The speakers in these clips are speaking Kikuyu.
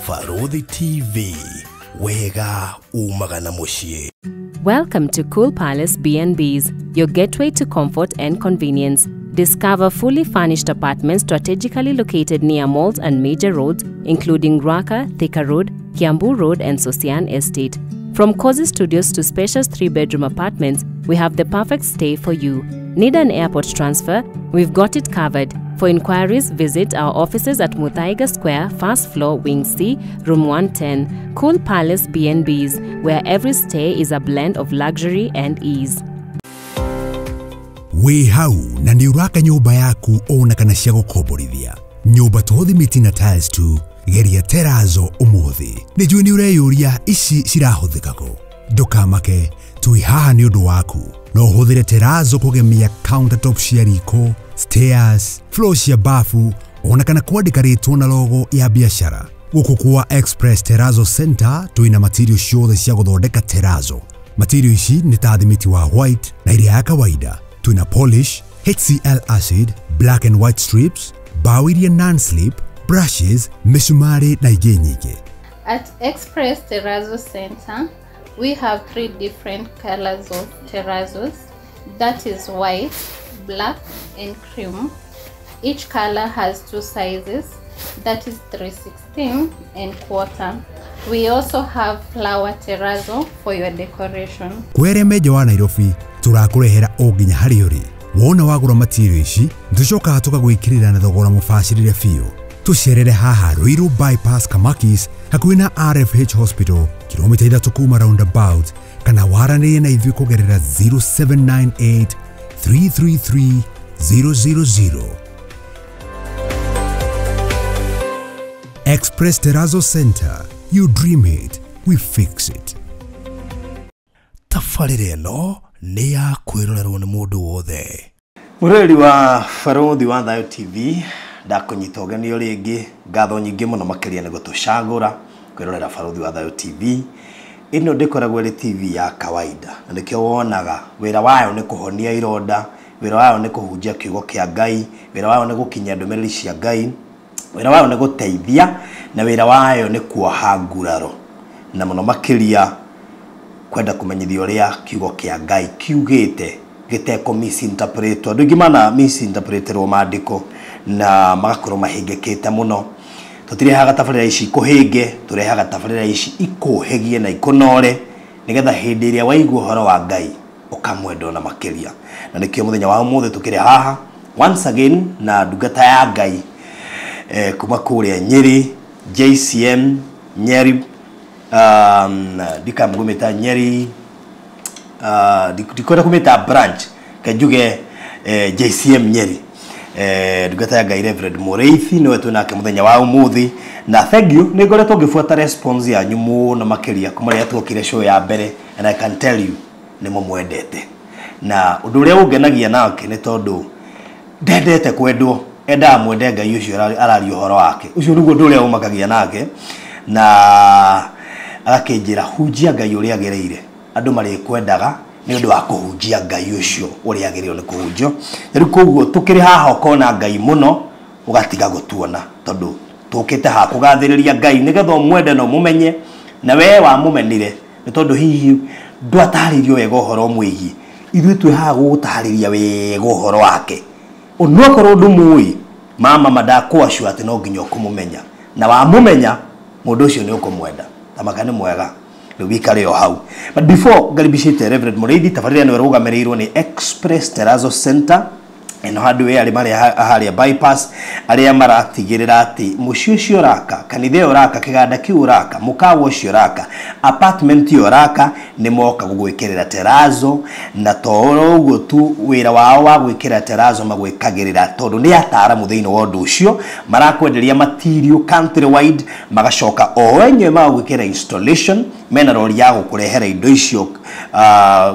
Barũthi TV, wega umaga na mũciĩ. Welcome to Cool Palace B&Bs, your gateway to comfort and convenience. Discover fully furnished apartments strategically located near malls and major roads, including Ruaka, Thika Road, Kiambu Road, and Sosian Estate. From cozy studios to spacious 3-bedroom apartments, we have the perfect stay for you. Need an airport transfer? We've got it covered. For inquiries, visit our offices at Muthaiga Square, first floor, Wing C, Room 110. Cool Palace B&Bs, where every stay is a blend of luxury and ease. Wĩ hau na nĩ ũraka nyũmba yaku ona kana cia gũkomborithia. Nyũmba to thimiti na tiles tu, geria terazo ũmũthĩ. Nĩ njũĩ nĩ ũreyũria ici cirahũthĩka kũ. Ndũkamake, twĩ haha nĩ ũndũ waku. No ũhũthĩre terazo kũgemia countertop cia riko, stairs, floor cia bafu, ona kana kwandĩka rĩtwa na logo ya biacara. Gũkũ kwa Express Terrazzo Center twĩna material ciothe cia gũthondeka terazo. Material ici nĩ ta thimiti wa white na iria ya kawaida. Twĩna polish, HCl acid, black and white strips, bao iria non-slip, brushes, mĩcumarĩ na ingĩ nyingĩ. At Express Terrazzo Center, we have 3 different colors of terrazos. That is white, black, and cream. Each color has 2 sizes, that is 3/16 and quarter. We also have flower terrazzo for your decoration. Kwere menja wa Nairobi turakũrehera o nginya harĩa ũrĩ. Wona wagũra material ici, tũcokaga tũkagwĩkĩrĩra na thogora mũbacĩrĩre biũ. Tũcerere haha Ruiru Bypass Kamakis hakuhĩ na RFH Hospital, kilomita 3 kuma roundabout, kana waranĩrie na ithuĩ kũgerera 0798 333 000. Express Terrazzo Center. You dream it, we fix it. Tabarĩra ĩno nĩ ya kwĩrorerwo nĩ mũndũ wothe. Mũrori wa Barũthi wa Thayo TV, ndakũnyita ũgeni o rĩngĩ, ngatho nyingĩ mũno makĩria nĩ gũtũcagũra kwĩrorera Barũthi wa Thayo TV. Ĩno ndĩkoragwo ĩrĩ TV ya kawaida, na nĩkĩo wonaga wĩra wayo nĩ kũhonia ironda, wĩra wayo nĩ kũhunjia kiugo kĩa Ngai, wĩra wayo nĩ gũkinyia ndũmĩrĩri cia Ngai, wĩra wayo nĩ gũteithia, na wĩra wayo nĩ kuoha nguraro, na mũno makĩria kwenda kũmenyithia ũrĩa kiugo kĩa Ngai kiugĩte gĩtekũ misinterpretwo. Andũ aingĩ mana misinterpreterwo maandĩko na magakorwo mahĩngĩkĩte mũno. Tũtirehaga tabarĩra ici ikũhĩnge, tũrehaga tabarĩra ici ikũhĩgie na ikũnore, nĩgetha hĩndĩ ĩrĩa waigua ũhoro wa Ngai ũkamwenda ona makĩria. Na nĩkĩo mũthenya wa ũmũthĩ tũkĩrĩ haha once again na ndungata ya Ngai kuma kũrĩa Nyeri, JCM Nyeri, ndikamũgũmĩta Nyeri, ndikwenda kũmĩta branch, kanjuge JCM Nyeri. Ndungata ya Ngai Reverend Mũrĩithi nĩwe twĩ nake mũthenya wa ũmũthĩ. Na thank you, nĩ ngoretwo ngĩbuata response yanyu mũno makĩria kuma rĩrĩa tuokire show ya mbere, and I can tell you nĩ mũmwendete. Na ũndũ ũrĩa ũngenagia nake nĩ tondũ ndendete kwendwo, endaga mwende Ngai ũcio araria ũhoro wake. Ũcio nĩguo ũndũ ũrĩa ũmakagia nake, na agakĩnjĩra hunjia Ngai ũrĩa agereire, andũ marĩkwendaga nĩ ũndũ wa kũhunjia Ngai ũcio ũrĩa agĩrĩirwo nĩ kũhunjio. Rĩu koguo tũkĩrĩ haha ũkona Ngai mũno ũgatiga gũtuona, tondũ tũkĩte haha kũgathĩrĩria Ngai nĩgetha ũmwende na ũmũmenye, na we wamũmenire nĩ tondũ hihi ndwatarĩirio wega ũhoro ũmwĩgiĩ. Ithuĩ twĩ haha gũgũtarĩria wega ũhoro wake. Onokorwo ndũmũĩ, mama mandakũacio atĩ no nginya ũkũmũmenya, na wamũmenya mũndũ ũcio nĩ ũkũmwenda. Tamaka nĩ mwega, rĩu wikare o hau. But before ngaribicĩte Reverend Mũrĩithi, tabarĩra ĩno ĩrũgamĩrĩirwo nĩ Express Terrazzo Center ĩno handũ ĩ arĩ marĩa harĩa bypass, arĩa maratigĩrĩra atĩ mũciĩ ũcio ũraka, kanitha ĩyo ũraka, kĩganda kĩu ũraka, mũkawa ũcio ũraka, apartment ĩyo ũraka, nĩ moka gũgwĩkĩrĩra terrazzo. Na to ũguo tu, wĩra wao wa gwĩkĩra terrazzo magwĩkagĩrĩra tondũ nĩ ataaramu thĩinĩ wa ũndũ ũcio, marakwenderia material country wide, magacoka o enyewe magagwĩkĩra installation, mena rori ya gũkũrehera indo icio,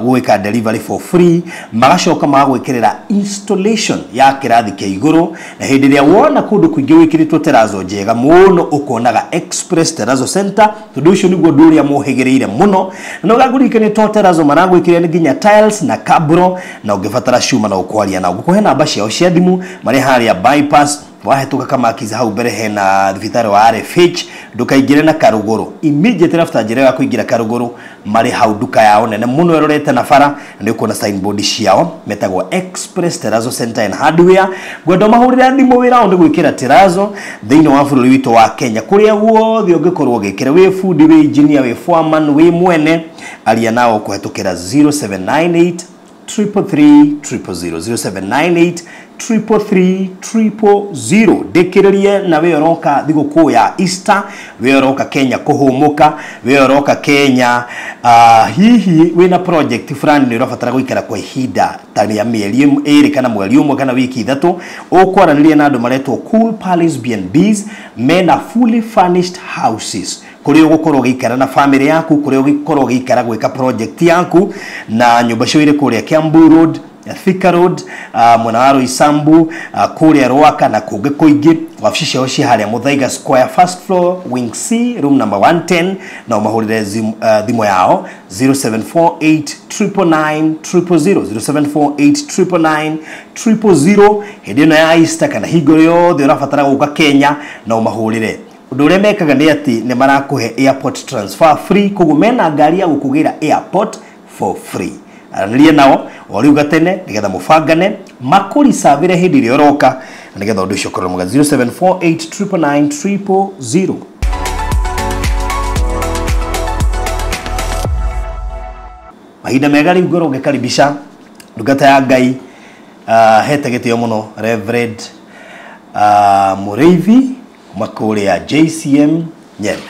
gwĩka delivery for free, magacoka magagwĩkĩrĩra installation ya kĩrathi kĩa igũrũ. Na hĩndĩ ĩrĩa wona kũndũ kũingĩ gwĩkĩrĩtwo terrazzo njega mũno, ũkonaga Express Terrazzo Center, tondũ ũcio nĩguo ũndũ ũrĩa mũhĩgĩrĩire mũno. Na ũgakũririkania to terrazzo maragwĩkĩrĩra nĩ nginya tiles na cabro, na ũngĩbatara cuma no ũkwaria nao. Ngũkũhe namba ciao cia thimũ marĩ harĩa bypass. Wahĩtũka Kamakiza hau mbere hena thibitarĩ wa RFH, ndũkaingĩre na Karũgũrũ. Immediately after njĩra ya kũingĩra Karũgũrũ, marĩ hau nduka yao nene mũno ĩrorete na bara, na nĩ ũkuona signboard ciao metagwo Express Terrazzo Center and Hardware. Ngwenda mahũrĩre thimũ, wĩra wao nĩ gwĩkĩra terrazzo thĩinĩ wa bũrũri witũ wa Kenya, kũrĩa guothe ũngĩkorwo ũgĩkĩra, wĩ fundi, wĩ engineer, wĩ foreman, wĩ mwene, aria nao kũhetũkĩra 0798 333 000, 0798 333 000. Ndĩkĩrĩrie na we ũroka thigũkũ ya Easter, we ũroka Kenya kũhũmũka, we ũroka Kenya, hihi wĩna project fulani nĩ ũrabatara gũikara kwa ihinda ta rĩa mĩeri 2 kana mweri 1 kana wiki 3, ũkwaranĩria na andũ maretwo Cool Palace B&Bs, mena fully furnished houses kũrĩa ũgũkorwo ũgĩikara na family yaku, kũrĩa ũgũkorwo ũgĩikara gwĩka project yaku, na nyũmba cio irĩ kũrĩa Kiambu Road, Thika Road, mwena wa Roysambu, kũrĩa Rwaka na kũngĩ kũingĩ. Wabici ciao ci harĩa Muthaiga Square, first floor, wing C, room number 110, na ũmahũrĩre thimũ yao 0748 999 000, 0748 999 000. Hĩndĩ ĩno ya Easter kana hingo yothe ũrabatara gũka Kenya, na ũmahũrĩre. Ũndũ ũrĩa mekaga nĩ atĩ nĩ marakũhe airport transfer free, koguo mena ngari ya gũkũgĩra airport for free. Aranĩria nao o rĩu gatene nĩgetha mũbangane makũricabĩre hĩndĩ ĩrĩa ũroka, na nĩgetha ũndũ ũcio ũkorwo mwega. 0748 999 000. Mahinda mega rĩu ngorwo ngĩkaribisha ndungata ya Ngai, hete gĩtĩo mũno Reverend Mũrĩithi kuma kũrĩa JCM Nyeri.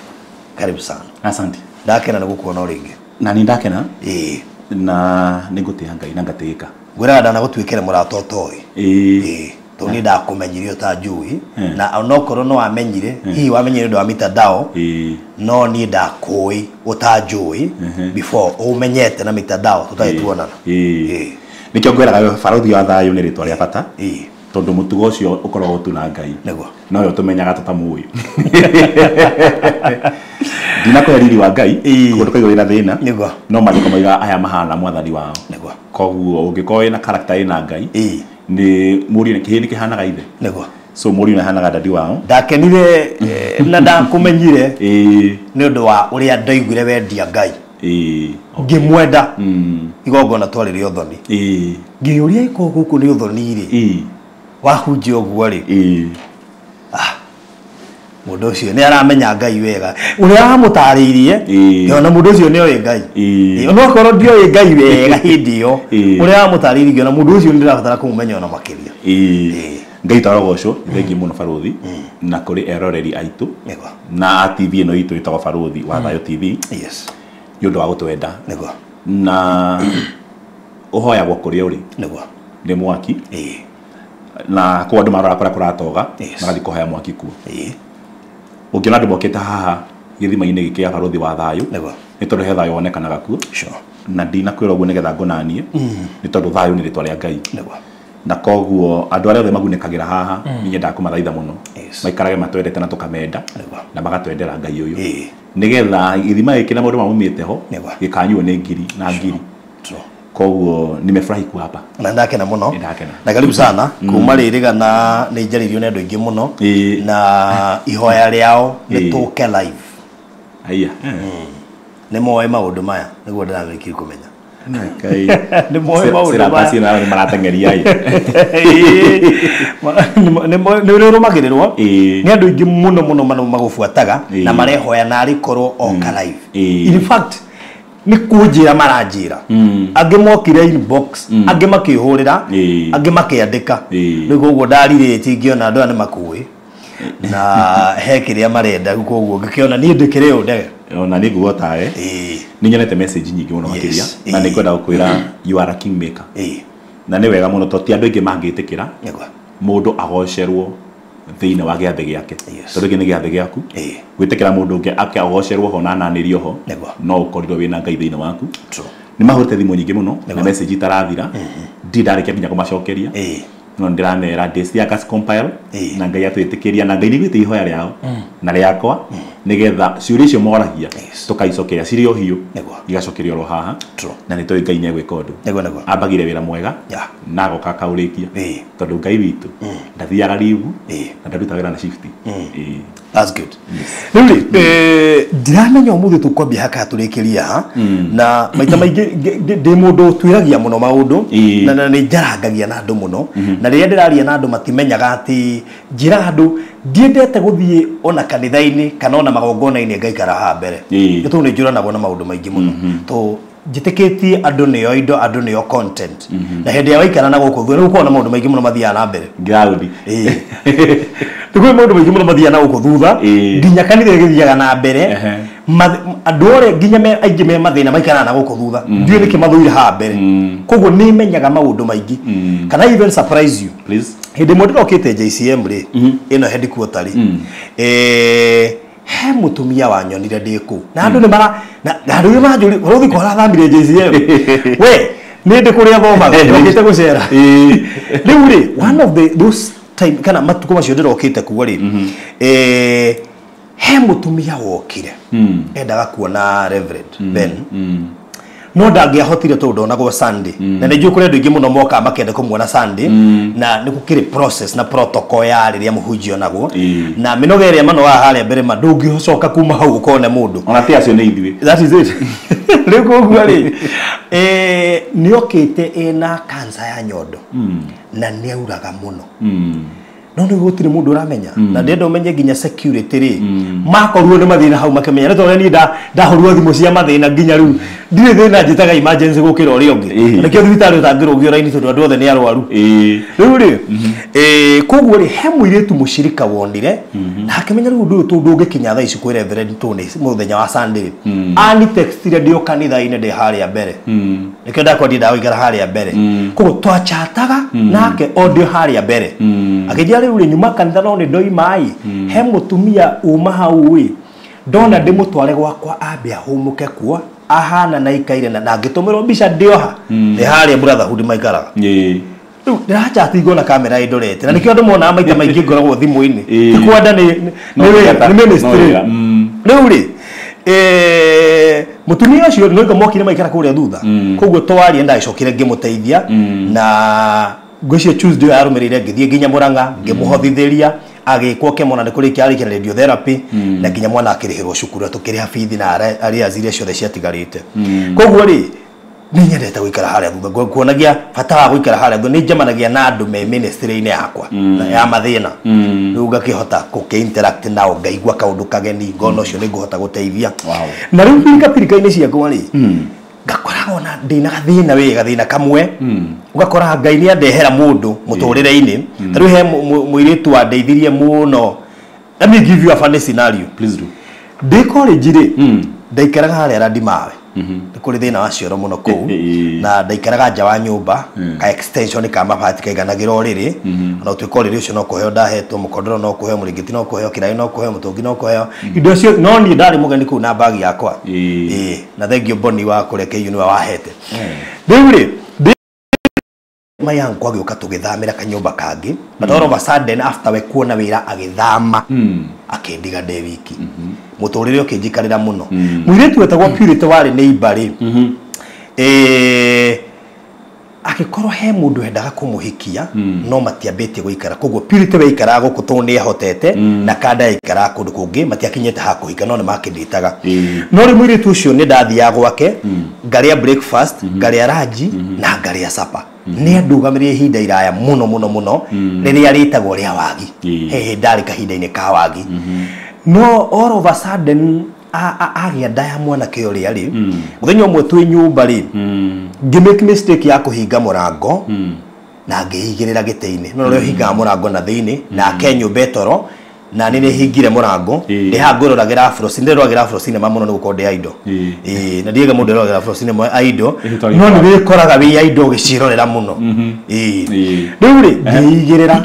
Karibu sana. Asante. Ndakena nĩ gũkuona o rĩngĩ. Na nĩ ndakena. Ĩĩ. Na nĩ ngũtĩĩa Ngai na ngatĩĩka. Ngwĩraga ndanagũtuĩkĩra mũrata ũtoĩ. Ĩĩ. Ĩĩ. Tondũ niĩ ndakũmenyire ũtanjũĩ, na onokorwo no wamenyire, hihi wamenyire nĩ ũndũ wa mitandao, Ĩĩ. no niĩ ndakũĩ ũtanjũĩ before ũmenyete na mitandao tũtarĩ tuonana. Ĩĩ. Nĩkĩo ngwĩraga barothi wa thayũ nĩ rĩtwa rĩa bata. Ĩĩ. Tondũ mũtugo ũcio ũkoragwo tu na Ngai. Nĩguo. No yo tũmenyaga tũtamũĩ. Ndinakũhe riri wa Ngai, koguo ndũkaigua wĩna thĩna. Nĩguo. No maandĩko moigaga aya mahana mwathani wao. Nĩguo. Koguo ũngĩkorwo wĩna character ĩna Ngai, Ĩĩ. nĩ mũriũ kĩhĩ nĩ kĩhanaga ithe. Nĩguo. So mũriũ nĩ ahanaga dadi wao. Ndakenire na ndakũmenyire Ĩĩ. nĩ ũndũ wa ũrĩa ndaiguire wendia Ngai. Ĩĩ. Ngĩmwenda. Igongona twarĩ rĩa ũthoni. Ĩĩ. Ngĩũria ĩkorwo gũkũ nĩ ũthoni rĩ. Ĩĩ. Wahunjia ũguo rĩ. Ĩĩ. Mũndũ ũcio nĩ aramenya Ngai wega. Ũrĩa wamũtarĩirie, ngĩona mũndũ ũcio nĩ oĩ Ngai. Ĩĩ. Onokorwo ndioĩ Ngai wega hĩndĩ ĩyo, Ĩĩ. ũrĩa wamũtarĩirie ngĩona mũndũ ũcio nĩ ndĩrabatara kũmũmenya ona makĩria. Ĩĩ. Ngai twarogocwo, thengi mũno barothi, na kũrĩ eroreri aitũ. Nĩguo. Na TV ĩno itũ ĩtagwo Barothi wa Thayũ TV. Yes. Nĩ ũndũ wa gũtwenda. Nĩguo. Na ũhoyagwo kũrĩa ũrĩ. Nĩguo. Nĩ mwaki. Ĩĩ. Na kũu andũ marora kũrĩa kũratoga, Yes. magathiĩ kũhoya mwaki kuo. Ĩĩ. Ũngĩona andũ mokĩte haha gĩthima-inĩ gĩkĩ kĩa Barothi wa Thayũ, Nĩguo. nĩ tondũ he thayũ wonekanaga kuo. Sure. Na ndinakwĩra ũguo nĩgetha ngũnanie, nĩ tondũ thayũ nĩ rĩtwa rĩa Ngai. Nĩguo. Na koguo andũ arĩa othe magunĩkagĩra haha, nĩ nyendaga kũmathaitha mũno. Yes. Maikarage matwendete na tũkamenda, Nĩguo. na magatwendera Ngai ũyũ. Ĩĩ. Nĩgetha gĩthima gĩkĩ na maũndũ maumĩte ho, Nĩguo. gĩkanyuo nĩ ngiri na ngiri. True. Koguo nimefurahi kuwa hapa. Na ndakena mũno. Nĩndakena. Na karibu sana. Kuma rĩrĩ gana nĩ njarĩirio nĩ andũ aingĩ mũno. Ĩĩ. Na ihoya rĩao nĩ Ĩĩ. tũke live. Aya. Nĩ moĩ maũndũ maya nĩguo ndĩrarĩkia kũmenya. Ngai. Nĩ moĩ maũndũ Sira maya. basi na nĩ marateng'eria ĩ. Nĩ ũrĩa ũrũmagĩrĩrwo Ĩĩ. nĩ andũ aingĩ mũno mũno mũno magũbuataga Ĩĩ. na marehoya narĩ korwo oka live. Ĩĩ. In fact nĩ kũnjĩra maranjĩra. Angĩ mokire inbox, angĩ makĩhũrĩra, Ĩĩ. angĩ makĩandĩka. Ĩĩ. Rĩu koguo ndarirĩtie ngĩona andũ aya nĩ makũĩ na he kĩrĩa marenda, rĩu koguo ngĩkĩona niĩ ndĩkĩrĩ ũ ndege. Ona nĩ nguo tawe. Ĩĩ. Nĩ nyonete message nyingĩ mũno Yes. makĩria, na Ĩĩ. nĩ ngwenda gũkwĩra you are a king maker. Ĩĩ. Na nĩ wega mũno tondũ ti andũ aingĩ mangĩtĩkĩra Nĩguo. mũndũ agocerwo thĩinĩ wa gĩathĩ gĩake. Yes. Tondũ gĩkĩ nĩ gĩathĩ gĩaku. Ĩĩ. Gwĩtĩkĩra mũndũ ũngĩ ake agocerwo ho na ananĩrio ho, Nĩguo. no ũkorirwo wĩna Ngai thĩinĩ waku. True. Nĩ mahũrĩte thimũ nyingĩ mũno na Nĩguo. message itarathira. Ndirĩ ndarĩkia nginya kũmacokeria. Ĩĩ. No ndĩramera ndĩ cia gas compile Ĩĩ. na Ngai atwĩtĩkĩria na Ngai nĩaiguĩte ihoya rĩao na rĩakwa Nigetha ciũria icio moragia tũkaicokeria cirĩ o hiũ igacokerio oro haha na nĩ tũĩ Ngai nĩ egwĩka ũndũ. Ambagire wĩra mwega na agoka akaũrĩkia tondũ Ngai witũ ndathiaga ribu na ndaruta wĩra na shift. That's good. Rĩu rĩ ndiramenya ũmũthĩ tũkwambia haka tũrĩkĩria ha na maita maingĩ ndĩ mũndũ ũtuĩragia mũno maũndũ na nĩ njarangagia na andũ mũno na rĩrĩa ndĩraria na andũ matimenyaga atĩ njĩra andũ ndiendete gũthiĩ ona kanitha-inĩ kana ona magongona-inĩ ngaikara haha mbere nĩ tondũ nĩ njũranagwo na maũndũ maingĩ mũno to njĩtĩkĩtie andũ nĩo indo andũ nĩo content na hĩndĩ ya waikara na gũkũ thutha nĩ gũkoragwo na maũndũ maingĩ mũno mathiaga na mbere nĩ kũrĩ maũndũ maingĩ mũno mathiaga na gũkũ thutha nginya kanitha ĩgĩthiaga na mbere andũ othe nginya aingĩ me mathĩna maikaraga na gũkũ thutha ndiũĩ nĩkĩ mathũire haha mbere koguo nĩ menyaga maũndũ maingĩ. Can I even surprise you? Please. Hĩndĩ ĩmwe ndĩrokĩte JCM rĩ ĩno headquarter rĩ he mutumia wanyonire ndĩ kũu na andũ nĩ mara na andũ nĩ manjũri ũrũthi ko arathamire JCM we nĩ ndĩ kũrĩa thomaga ndokĩte gũcera rĩu rĩ one of the those time kana matukũ macio ndĩrokĩte kuo rĩ he mutumia wokire endaga kuona Reverend Ben no ndangĩahotire tondũ ndonagwo Sunday na nĩ njũĩ kũrĩ andũ aingĩ mũno mokaga makĩenda kũmuona Sunday na nĩ gũkĩrĩ process na protocol ya rĩrĩa mũhunjia onagwo na mĩnoga ĩrĩa manogaga harĩa mbere ma ndũngĩcoka kuma hau ũkone mũndũ ona ti acio nĩ ithuĩ. That is it. Rĩu koguo rĩ nĩokĩte ĩna cancer ya nyondo na nĩauraga mũno no nĩ gũtirĩ mũndũ ũramenya na ndĩrenda ũmenye nginya security rĩ makorwo nĩ mathĩna hau makĩmenya nĩ tondũ niĩ ndahũrwo thimũ cia mathĩna nginya rĩu ndirĩ thĩna njĩtaga emergency gũkĩra ũrĩa ũngĩ na nĩkĩo thibitarĩ ũtangĩrũgio raini tondũ andũ othe nĩ arwaru rĩu rĩ koguo rĩ he mũirĩtu mũcirika wonire na akĩmenya rĩu ũndũ ũyũ tondũ ũngĩkinya thaa ici kwĩ Reverend Tony mũthenya wa Sunday ani textire ndĩ o kanitha-inĩ ndĩ harĩa mbere nĩkĩo ndakwa ndiendaga gũikara harĩa mbere koguo twachataga nake o ndĩ harĩa mbere akĩnjĩra rĩu rĩ nyuma kanitha no nĩ ndoima ĩ he mũtumia uma hau ĩ ndona ndĩmũtware gwakwa ambe ahũmũke kuo ahana na ikaire na ngĩtũmĩrwo mbica ndĩoha nĩ harĩa Brotherhood maikaraga rĩu ndĩrachati ngona kamera ĩndorete na nĩkĩo andũ monaga maita maingĩ ngoragwo thimũ-inĩ ti kwenda nĩ ministry rĩu rĩ mũtumia ũcio nĩoiga mokire maikara kũrĩa thutha koguo twaria ndagĩcokire ngĩmũteithia na ngwĩciria Tuesday yarũmĩrĩire ngĩthiĩ nginya Murang'a ngĩmũhothithĩria agĩkwo kĩmona nĩ kũrĩkia arĩkia na radiotherapy na nginya mwana akĩrĩhĩrwo cukuru tũkĩrĩha bithi na arrears iria ciothe ciatigarĩte koguo rĩ nĩ nyendete gũikara harĩa thutha kuonagia bata wa gũikara harĩa thutha nĩ njemanagia na andũ me ministry-inĩ yakwa ya mathĩna rĩu ngakĩhota gũkĩ interact nao ngaigua kaũndũ kageni ngona ũcio nĩ ngũhota gũteithia na rĩu pirikapirika-inĩ ciakwa rĩ ngakoragwo na ndĩna gathĩna wĩ gathĩna kamwe ũgakora Ngai nĩ andehera mũndũ mũtũrĩre-inĩ ta rĩu he mũirĩtu wandeithirie mũno. Let me give you a funny scenario. Please do. Ndĩ college rĩ ndaikaraga harĩa Randimawe nĩ kũrĩ thĩna wa cioro mũno kũu na ndaikaraga nja wa nyũmba ka extension ka mabati kaiganagĩra ũrĩrĩ ona ũtuĩka ũrĩrĩ ũcio no kũheo ndahetwo mũkondoro no kũheo mũrĩngĩti no kũheo kĩraĩ no kũheo mũtũngi no kũheo indo cio no niĩ ndarĩ mũgeni kũu na bagi yakwa na thengio Boni wa kũrĩa KU nĩwe wahete rĩu rĩ my uncle agĩũka tũgĩthamĩra kanyũmba kangĩ but all of a sudden after we kuona wĩra agĩthama akĩndiga ndĩ wiki mũtũrĩre ũkĩnjikarĩra mũno mũirĩtu wetagwo Purity warĩ neighbor rĩ agĩkorwo he mũndũ wendaga kũmũhikia no matiambĩtie gũikara koguo Purity we aikaraga gũkũ tondũ nĩ ehotete na kanda aikaraga kũndũ kũngĩ matiakinyĩte ha kũhika no nĩ makĩndĩtaga no rĩ mũirĩtu ũcio nĩ ndathiaga gwake ngarĩa breakfast ngarĩa ranji na ngarĩa supper nĩ andũgamĩrĩire ihinda iraya mũno mũno mũno rĩrĩa rĩtagwo rĩa wagi he ndarĩ kahinda-inĩ ka wagi no all of a sudden agĩa nda ya mwanake ũrĩa rĩ mũthenya ũmwe twĩ nyũmba rĩ ngĩ make mistake ya kũhinga mũrango na ngĩigĩrĩra gĩtĩ-inĩ no ũrĩa ũhingaga mũrango na thĩinĩ nake nyũmba ĩtoro na nĩ hingire mũrango ndĩ haha ngwĩroragĩra Afro ndĩroragĩra Afro Cinema mũno nĩ gũkorwo ndĩ idol na ndiĩga mũndũ ĩroragĩra Afro Cinema idol no nĩ wĩkoraga wĩ idol ũgĩciĩrorera mũno rĩu rĩ ngĩigĩrĩra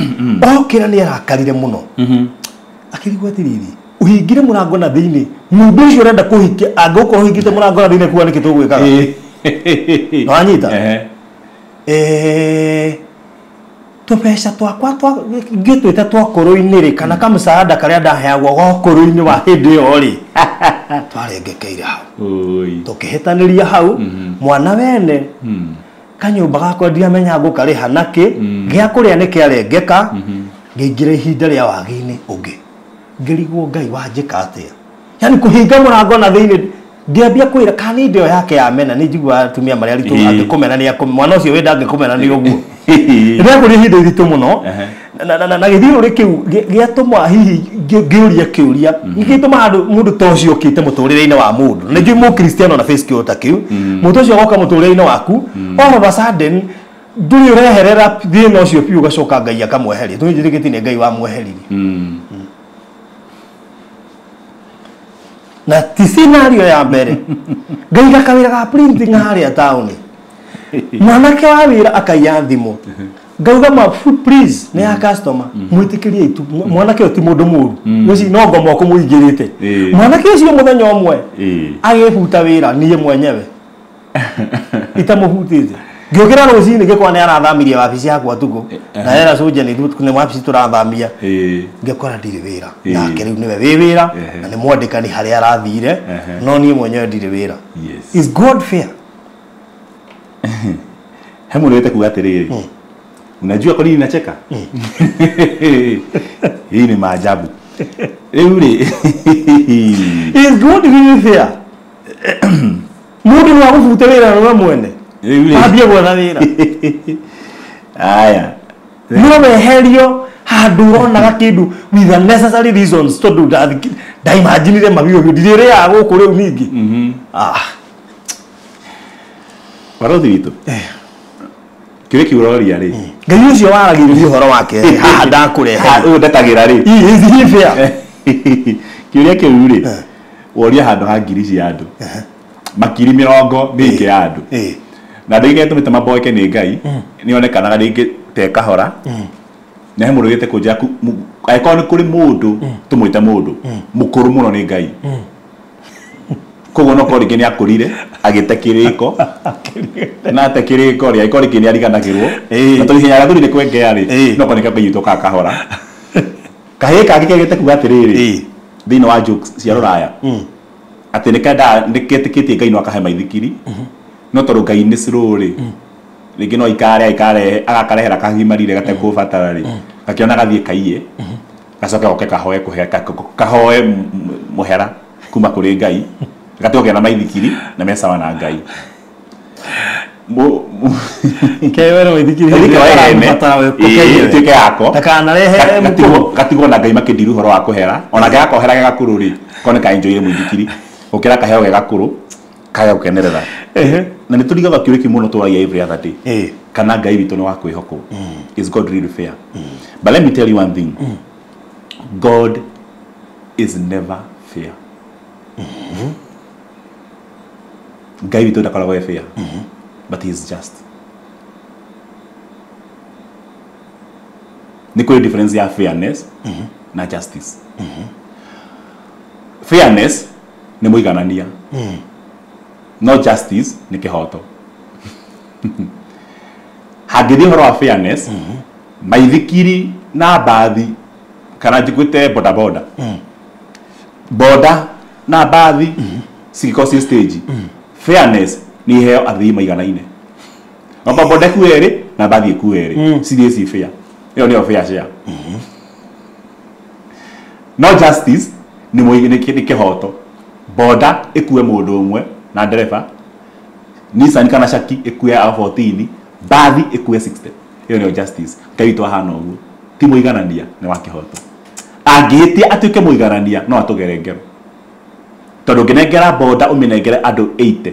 okĩra nĩ arakarire mũno akĩrigwo atĩrĩrĩ uhingire mũrango na thĩinĩ mũndũ ũcio ũrenda kũhikia angĩgũkorwo ũhingĩte mũrango na thĩinĩ kuga nĩkĩ tũgwĩkaga nĩwanyita Tũbeca twakwa ngĩtwĩte twakũrũ-inĩ rĩ kana kamũcaada karĩa ndaheagwo gokũrũ-inĩ wa hĩndĩ ĩyo rĩ twarengekeire hau. Tũkĩhĩtanĩria hau mwana wene kanyũmba gakwa ndiamenya ngũkarĩha nakĩ gĩa kũrĩa nĩ kĩarengeka ngĩingĩra ihinda rĩa wagi-inĩ ũngĩ ngĩrigwo Ngai wanjĩka atĩa yani kũhinga mũrango na thĩinĩ ngĩambia kwĩra kana nĩ ĩyo yake ya mena nĩ njiguaga atumia marĩa aritũ angĩkũmena nĩ mwana ũcio wĩ ndangĩkũmena nĩ ũguo rĩakũrĩ ihinda iritũ mũno na gĩthiũrũrĩ kĩu gĩatũma hihi ngĩũria kĩũria gĩtũma handũ mũndũ ta ũcio ũkĩte mũtũrĩre-inĩ wa mũndũ nĩ njũĩ mũkristiano na face kĩo ta kĩu mũndũ ũcio agoka mũtũrĩre-inĩ waku all of a sudden ndũrĩ ũreherera thĩna ũcio biũ ũgacoka Ngai akamweheria tondũ njĩtĩkĩtie nĩ Ngai wamweheririe na ti scenario ya mbere ngaiga kawĩra ga printing harĩa taũni mwanake wa wĩra akaiya thimũ ngauga ma please nĩ ya customer mwĩtĩkĩrie itu mwanake ũyũ ti mũndũ mũru ũcio no ngoma ũkũmũingĩrĩte mwanake ũcio mũthenya ũmwe agĩbuta wĩra niĩ mwenyewe itamũhutĩte ngĩũkĩra rũcinĩ ngĩkora nĩ arathamirie wabici yakwa tukũ na era cũnja nĩ wabici tũrathamia ngĩkora ndirĩ wĩra nake rĩu nĩwe wĩ wĩra na nĩ mwandĩkani harĩa arathire no niĩ mwenyewe ndirĩ wĩra. Is God fair? He mũndũ wĩte kuga atĩrĩrĩ unajua kwa nini nacheka? Hii ni maajabu. Rĩu rĩ is God really fair? Mũndũ no agũbute wĩra na mwene ambie gwetha wĩra aya no weherio handũ ũronaga kĩndũ with unnecessary reasons tondũ ndaimaginire mabiũ ndirĩrĩaga gũkũ rĩu ningĩ barothi witũ kĩũria kĩu ũroria rĩ Ngai ũcio waragĩrĩria ũhoro wake haha ndakũrehe ũyũ ndetagĩra rĩ is he fair? Kĩũria kĩu rĩ woria handũ ha ngiri cia andũ makiri mĩrongo mĩingĩ ya andũ na andũ aingĩ tũmĩte maboeke nĩ Ngai nĩ onekanaga rĩngĩ te kahora na he mũndũ wĩte kũnjĩra angĩkorwo nĩ kũrĩ mũndũ tũmwĩte mũndũ mũkũrũ mũno nĩ Ngai koguo no korwo rĩngĩ nĩ akũrire agĩte kĩrĩko na ate kĩrĩko rĩ angĩkorwo rĩngĩ nĩ ariganagĩrwo na tondũ ihenya rĩa thuri nĩ kwengea rĩ no korwo nĩkĩo Ngai witũ okaga kahora kahĩĩ kangĩ kegĩte kuga atĩrĩrĩ thĩinĩ wa jokes cia rũraya atĩ nĩ ketĩkĩtie Ngai no akahe maithikiri no tondũ Ngai nĩ slow rĩ rĩngĩ no ikare aikare agakarehera kagimarire gatekũbatara rĩ gakĩona gathiĩ kaiye gacoke goke kahoe kũhe kahoe mũhera kuma kũrĩ Ngai gatigoke na maithikiri na mesawa na Ngai kewere maithikiri ĩtuĩke yako ndakanarehe gatigwo na Ngai makĩndiru ũhoro wa kũhera ona gagakohera ge gakũrũ rĩ kone kaenjoire mũithikiri gũkĩra kaheo ge gakũrũ kaga gũkenerera na nĩ tũrigaga kĩũria kĩu mũno tũragia every other day kana Ngai witũ nĩ wa kwĩhokwo. Is God really fair? But let me tell you one thing. God is never fair. Ngai witũ ndakoragwo e fair but he is just. Nĩ kũrĩ difference ya fairness na justice. Fairness nĩ mũiganania no justice nĩ kĩhoto. Hangĩthiĩ ũhoro wa fairness maithikiri na mbathi kana njiguĩte boda boda boda na mbathi cigĩkorwo ciĩ stage fairness nĩ iheo athii maiganaine oba boda ĩkue ĩrĩ na mbathi ĩkue ĩrĩ cithiĩ ci fair ĩyo nĩyo fair share. No justice nĩ kĩhoto boda ĩkue mũndũ ũmwe na ndereba Nissan kana Shaki ĩkue a 14 mbathi ĩkue 60 ĩyo nĩyo justice. Ngai witũ ahana ũguo ti mũiganania nĩ wa kĩhoto angĩhĩtia atuĩke mũiganania no atũgere ngero tondũ ũngĩnengera boda ũmĩnengere andũ 80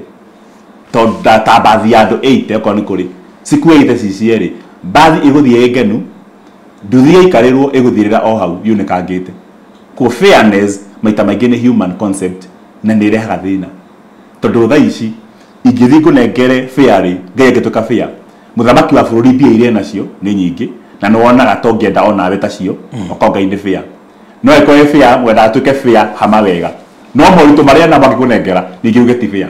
tondũ ta mbathi ya andũ 80 okorwo nĩ kũrĩ cikue 80 ci cierĩ mbathi ĩgũthiĩ ĩ ngenu nduthi yaikarĩrwo ĩgũthirĩra o hau yunĩkangĩte. Ko fairness maita maingĩ nĩ human concept na nĩ ĩrehaga thĩna tondũ thaa ici ingĩthiĩ ngũnengere fair rĩ Ngai angĩtuĩka fair mũthamaki wa bũrũri mbia iria nacio nĩ nyingĩ na nĩ wonaga to ngĩenda onawe tacio okorwo Ngai nĩ fair no ĩkorwo ĩ fair mwendaga atuĩke fair hama wega no moritũ marĩa namo angĩkũnengera ningĩ uge ti fair.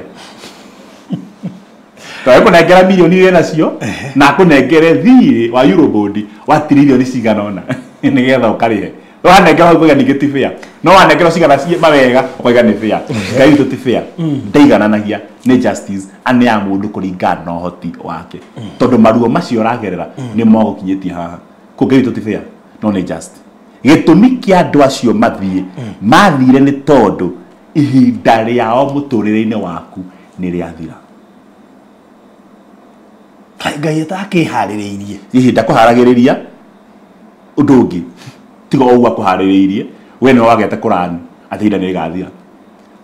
Tondũ ekũnengera mirioni iria nacio na akũnengere thirĩ wa Eurobond wa tiririoni cigana ũna nĩgetha ũkarĩhe. Wanengera ũkauga ningĩ ti fair. No wanengera cigana mawega ũkauga nĩ fair. Ngai witũ ti fair. Ndaigananagia, nĩ justice aneaga mũndũ kũringana na ũhoti wake. Tondũ maruo macio ũragerera nĩ mogũkinyĩtie haha. Kũu Ngai witũ ti fair, no nĩ just. Gĩtũmi kĩa andũ acio mathiĩ mathire nĩ tondũ ihinda rĩao mũtũrĩre-inĩ waku nĩ rĩathira. Ngai atakĩharĩrĩirie. Ihinda kũharagĩrĩria ũndũ ũngĩ tiga o ũguo akũharĩrĩirie we nĩwe wagĩte kũrani atĩ ihinda nĩ rĩgathira.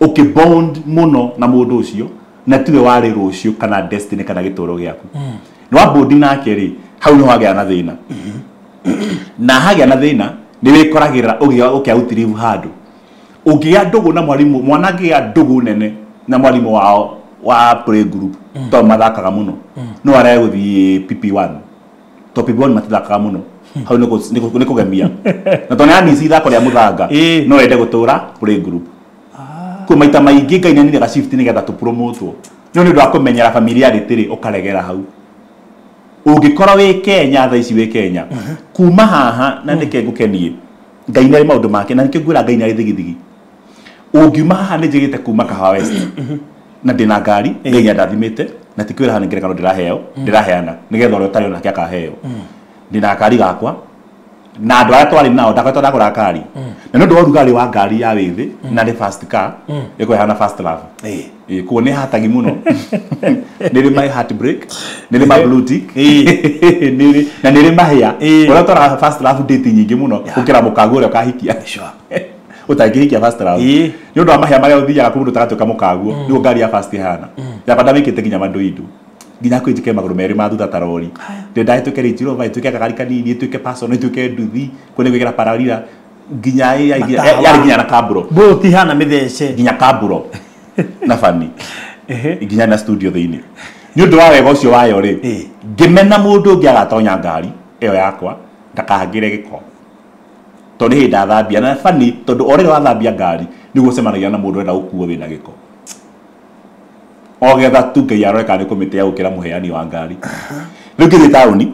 Ũkĩbond mũno na mũndũ ũcio na tiwe warĩ rũciũ kana destiny kana gĩtũro gĩaku. Nĩ wabondi nake rĩ, hau nĩho wagĩa na thĩna. Na hagĩa na thĩna nĩ wĩkoragĩrĩra ũkĩa handũ. Ũngĩgĩa ndũgũ na mwarimũ, mwana angĩgĩa ndũgũ nene na mwarimũ wao wa play group tondũ mathakaga mũno no arege gũthiĩ PP1 tondũ PP1 matithakaga mũno hau nĩ kũgemia na tondũ nĩ ithako rĩa mũthanga no ende gũtũra play group. Kũ maita maingĩ Ngai nĩ anire shift nĩgetha tũpromotwo no nĩ ũndũ wa kũmenyera familiarity rĩ ũkaregera hau. Ũngĩkorwo wĩ Kenya thaa ici wĩ Kenya kuma haha na nĩke ngũkenie Ngai nĩ arĩ maũndũ make na nĩkĩo ngwĩra Ngai nĩ arĩ thigithigi. Ũngiuma haha nĩ njĩgĩte kuma Kahawa West na ndĩna ngari Ngai nĩ andathimĩte na ti kwĩraha nĩ ngerekano ndĩraheo ndĩraheana nĩgetha ũrĩa ũtarĩ onake akaheo. Ndĩna ngari gakwa na andũ arĩa twarĩ nao ndakoretwo ndagũra ngari na nĩ ũndũ wa ũrugarĩ wa ngari ya wĩthĩ na nĩ fast car ĩkũhana fast love. Kuo nĩ hatagi mũno nĩ rĩ my heartbreak nĩ rĩ my blue tick na nĩ rĩ mahĩa ũrĩa ũtwaraga fast love date nyingĩ mũno gũkĩra mũkaguo ũrĩa ũkahikia. Ũtangĩhikia fast love nĩ ũndũ wa mahĩa marĩa ũthiaga kũndũ ũtagatuĩka mũkaguo nĩguo ngari ya fast ĩhana. Yakwa ndamĩkĩte nginya manduindu nginya kwĩ njĩke magũrũ merĩ ma thutha ta rori ndĩrenda ĩtuĩke Range Rover ĩtuĩke kagari kanini ĩtuĩke personal ĩtuĩke nduthi kũu nĩ gwĩkĩra paralira nginya yarĩ nginya na kaburo mbũti hana mĩthece nginya kaburo na bani nginya na studio thĩinĩ. Nĩ ũndũ wa wega ũcio wayo rĩ ngĩmena mũndũ ũngĩ agatonya ngari ĩyo yakwa ndakahangĩre gĩko tondũ nĩ hĩndĩ ndathambia na bani tondũ o rĩrĩa wathambia ngari nĩguo ũcemanagia na mũndũ ũrenda gũkuo wĩna gĩko. O getha tu Ngai arore kana nĩ kũmĩtĩa gũkĩra mũheani wa ngari. Rĩu ngĩthiĩ taũni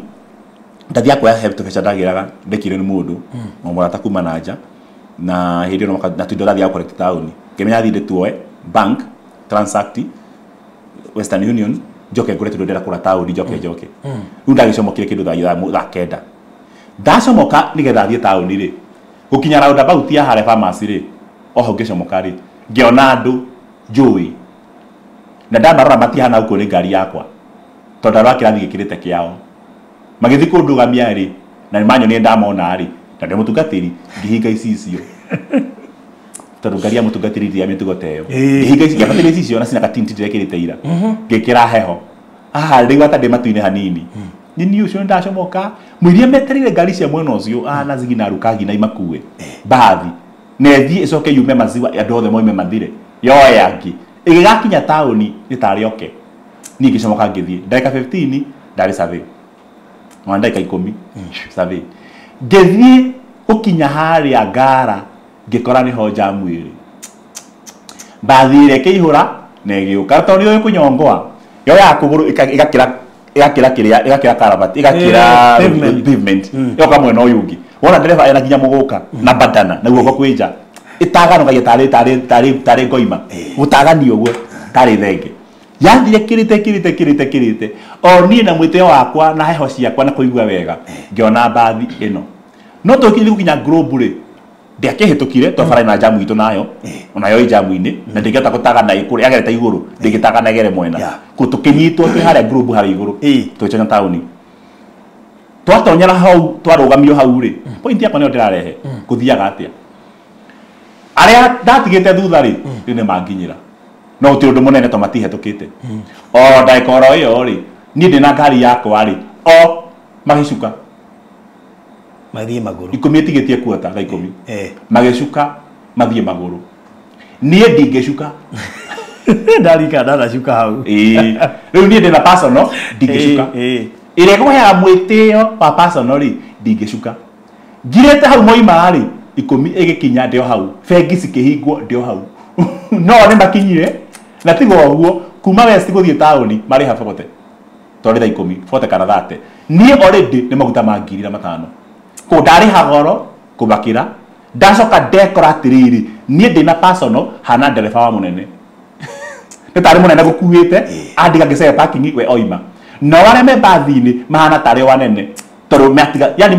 ndathiaga kuoya he tũbeca ndagĩraga ndekire nĩ mũndũ na mũrata kuma na nja na hĩndĩ ĩyo na tũindo ndathiaga collect taũni ngĩmenya thiĩ ndĩtuoe bank transact Western Union njoke ngũre tũindo ndĩrenda kũgũra taũni njoke njoke. Rĩu ndagĩcomokire kĩndũ thaa 9 ndacomoka nĩgetha thiĩ taũni rĩ gũkinya roundabout ya harĩa pharmacy rĩ oho ngĩcomoka rĩ ngĩona andũ njũĩ na ndamarora matihana gũkũ nĩ ngari yakwa tondũ ndarora kĩrathi gĩkĩrĩte kĩao magĩthiĩ kũndũgamia rĩ na nĩ manyonire ndamona rĩ na ndĩ mũtungatĩri ngĩhinga icicio tondũ ngari ya mũtungatĩri ti ya mĩtugo ta ĩyo ngĩhinga ici ngĩambatĩria icicio na cina gatinti ndĩrekĩrĩte ira ngĩkĩra heho haha rĩu ata ndĩ matu-inĩ hanini nini ũcio ndacomoka mũiria metereire ngari cia mwena ũcio na zigi na rukagi na imakue mbathi na ĩthiĩ ĩcoke yume maziwa andũ othe moime mathire yoe angĩ ĩgĩgakinya taũni nĩ tarĩ oke niĩ ngĩcomoka ngĩthiĩ ndagĩka 15 ndarĩ survey ona ndagĩka 10 survey ngĩthiĩ gũkinya harĩa ngara ngĩkora nĩho njamu ĩrĩ mbathi ĩrĩa ĩkĩihũra na ĩgĩũka tondũ nĩũĩ kũnyongoa yoyaga kũgũrũ ĩgakĩra ĩgakĩra kĩrĩa ĩgakĩra karabati ĩgakĩra pavement ĩgoka mwena ũyũ ũngĩ wona ndereba ena nginya mũgũka na bandana na guoko kwĩ nja ĩtaganogagia tarĩ ngoima gũtaganio ũguo tarĩ thenge yathire kĩrĩte kĩrĩte kĩrĩte kĩrĩte o niĩ na mwĩtĩo wakwa na heho ciakwa na kũigua wega ngĩona mbathi ĩno no tũkinyire gũkinya Globe rĩ ndiakĩhĩtũkire tondũ bara ĩna njamu itũ nayo onayo ĩ njamu-inĩ na ndĩngĩhota gũtagana ĩkũrĩa yagerete igũrũ ndĩngĩtagana ĩgere mwena kũ tũkĩnyitwo twĩ harĩa Globe harĩa igũrũ tũgĩtonya taũni twatonyera hau twarũgamio hau rĩ point yakwa nĩyo ndĩrarehe gũthiaga atĩa arĩa ndatigĩte thutha rĩ rĩu nĩmanginyĩra no gũtirĩ ũndũ mũnene tondũ matihetũkĩte o ndagĩka oro ĩyo rĩ niĩ ndĩna ngari yakwa rĩ o magĩcuka mathiĩ magũrũ 10 ĩtigĩtie kuota thaa 10 magĩcuka mathiĩ magũrũ niĩ ndingĩcuka ndarika ndanacuka hau rĩu niĩ ndĩna personal ndingĩcuka ĩrĩa ĩkũheaga mwĩtĩo wa personal rĩ ndingĩcuka ngirĩte hau moima rĩ 10 ĩgĩkinya ndĩ o hau bengi cikĩhingwo ndĩ o hau no nĩ makinyire na tiga ũguo kuma West gũthiĩ taũni marĩ habogote Tondũ thaa 10 40 kana 30. Niĩ already nĩ maguta ma 1500. Ko ndarĩha goro kũmakĩra. Ndacoka ndekora atĩrĩrĩ, niĩ ndĩna personal hana ndereba wa mũnene. Nĩ tarĩ mũnene gũkuĩte, andiga ngĩcere parking we oima. No arĩa me mbathi-inĩ mahana tarĩ o anene. Tondũ matiga, yani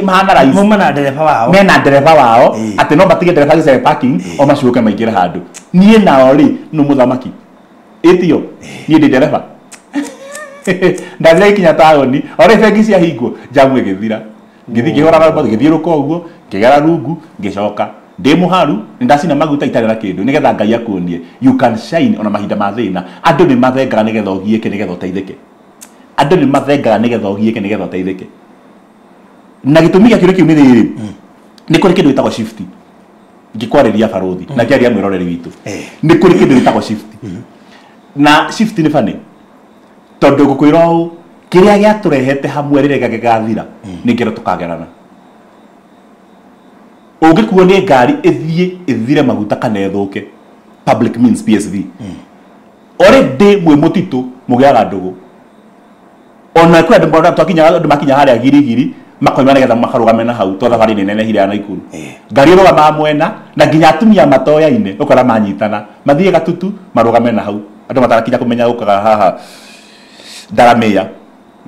mahana rais. Mauma na ndereba wao. Mena ndereba wao, atĩ no matige ndereba gĩcere parking, o macuke maingĩre handũ. Niĩ nao rĩ, nĩ mũthamaki. Ĩtio, niĩ ndĩ ndereba. Ndathira ikinya taũni, o rĩ bengi ciahingwo, njamu ĩgĩthira. Ngĩthiĩ ngĩhũra marũa, ngĩthiũrũrũka ũguo, ngĩgera rungu, ngĩcoka. Ndĩ mũharu, nĩndacina maguta itarĩ na kĩndũ, nĩgetha Ngai akuonie. You can shine ona mahinda ma thĩna. Andũ nĩ mathengaga nĩgetha ũgiĩke, nĩgetha ũteithĩke. Andũ nĩ mathengaga nĩgetha ũgiĩke, nĩgetha ũteithĩke. Na gĩtũmi gĩa kĩũria kĩu nĩ rĩrĩ, nĩ kũrĩ kĩndũ gĩtagwo shift. Ngĩkwarĩria barũthi, na ngĩaria mwĩroreri witũ. Nĩ kũrĩ kĩndũ gĩtagwo shift. Na shift nĩ funny. Tondũ ngũkwĩra ũũ, kĩrĩa gĩatũrehete hamwe rĩrĩa gĩgathira, nĩ ngero tũkagerana. Ũngĩkuo nĩ ngari ĩthiĩ ĩthire maguta kana ĩthũke, public means PSV. Already mwĩ mũtitũ mũgĩaga ndũgũ. Ona kwĩ andũ marona twakinya andũ makinya harĩa girigiri makoima nĩgetha makarũgame na hau tondũ thabarĩ nĩ nene hira ya Naikuru. Ngari ĩrũgamaga mwena na nginya atumia matoyaine ũkora manyitana mathiĩ gatutu marũgame na hau andũ matarakinya kũmenya gũkaga haha ndaramĩa.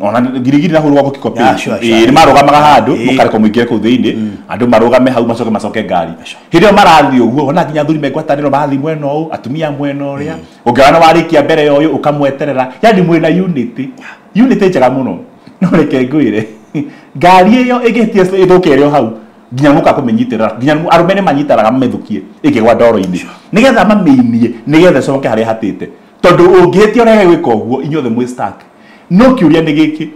Ona girigiri na huru wako kikopi. Nĩ marũgamaga handũ mũkareka mũingĩre kũu thĩinĩ andũ marũgame hau macoke macoke ngari. Hĩndĩ ĩyo marathiĩ ũguo ona nginya athuri mengwatanĩro marathiĩ mwena ũyũ atumia mwena ũrĩa ũngĩona warĩkia mbere ya ũyũ ũkamweterera, yani mwĩna unity. Unity njega mũno. No reke ngwĩre ngari ĩyo ĩngĩhĩtia ĩthũke ĩrĩ o hau nginya mũka kũmĩnyitĩrĩra nginya arũme nĩ manyitanaga mamĩthũkie ĩkĩgwa ndoro-inĩ nĩgetha mamĩinie nĩgetha ĩcoke harĩa ĩhatĩte tondũ ũngĩhĩtia ũrege gwĩka ũguo inyuothe mwĩ stuck. No kĩũria nĩ gĩkĩ,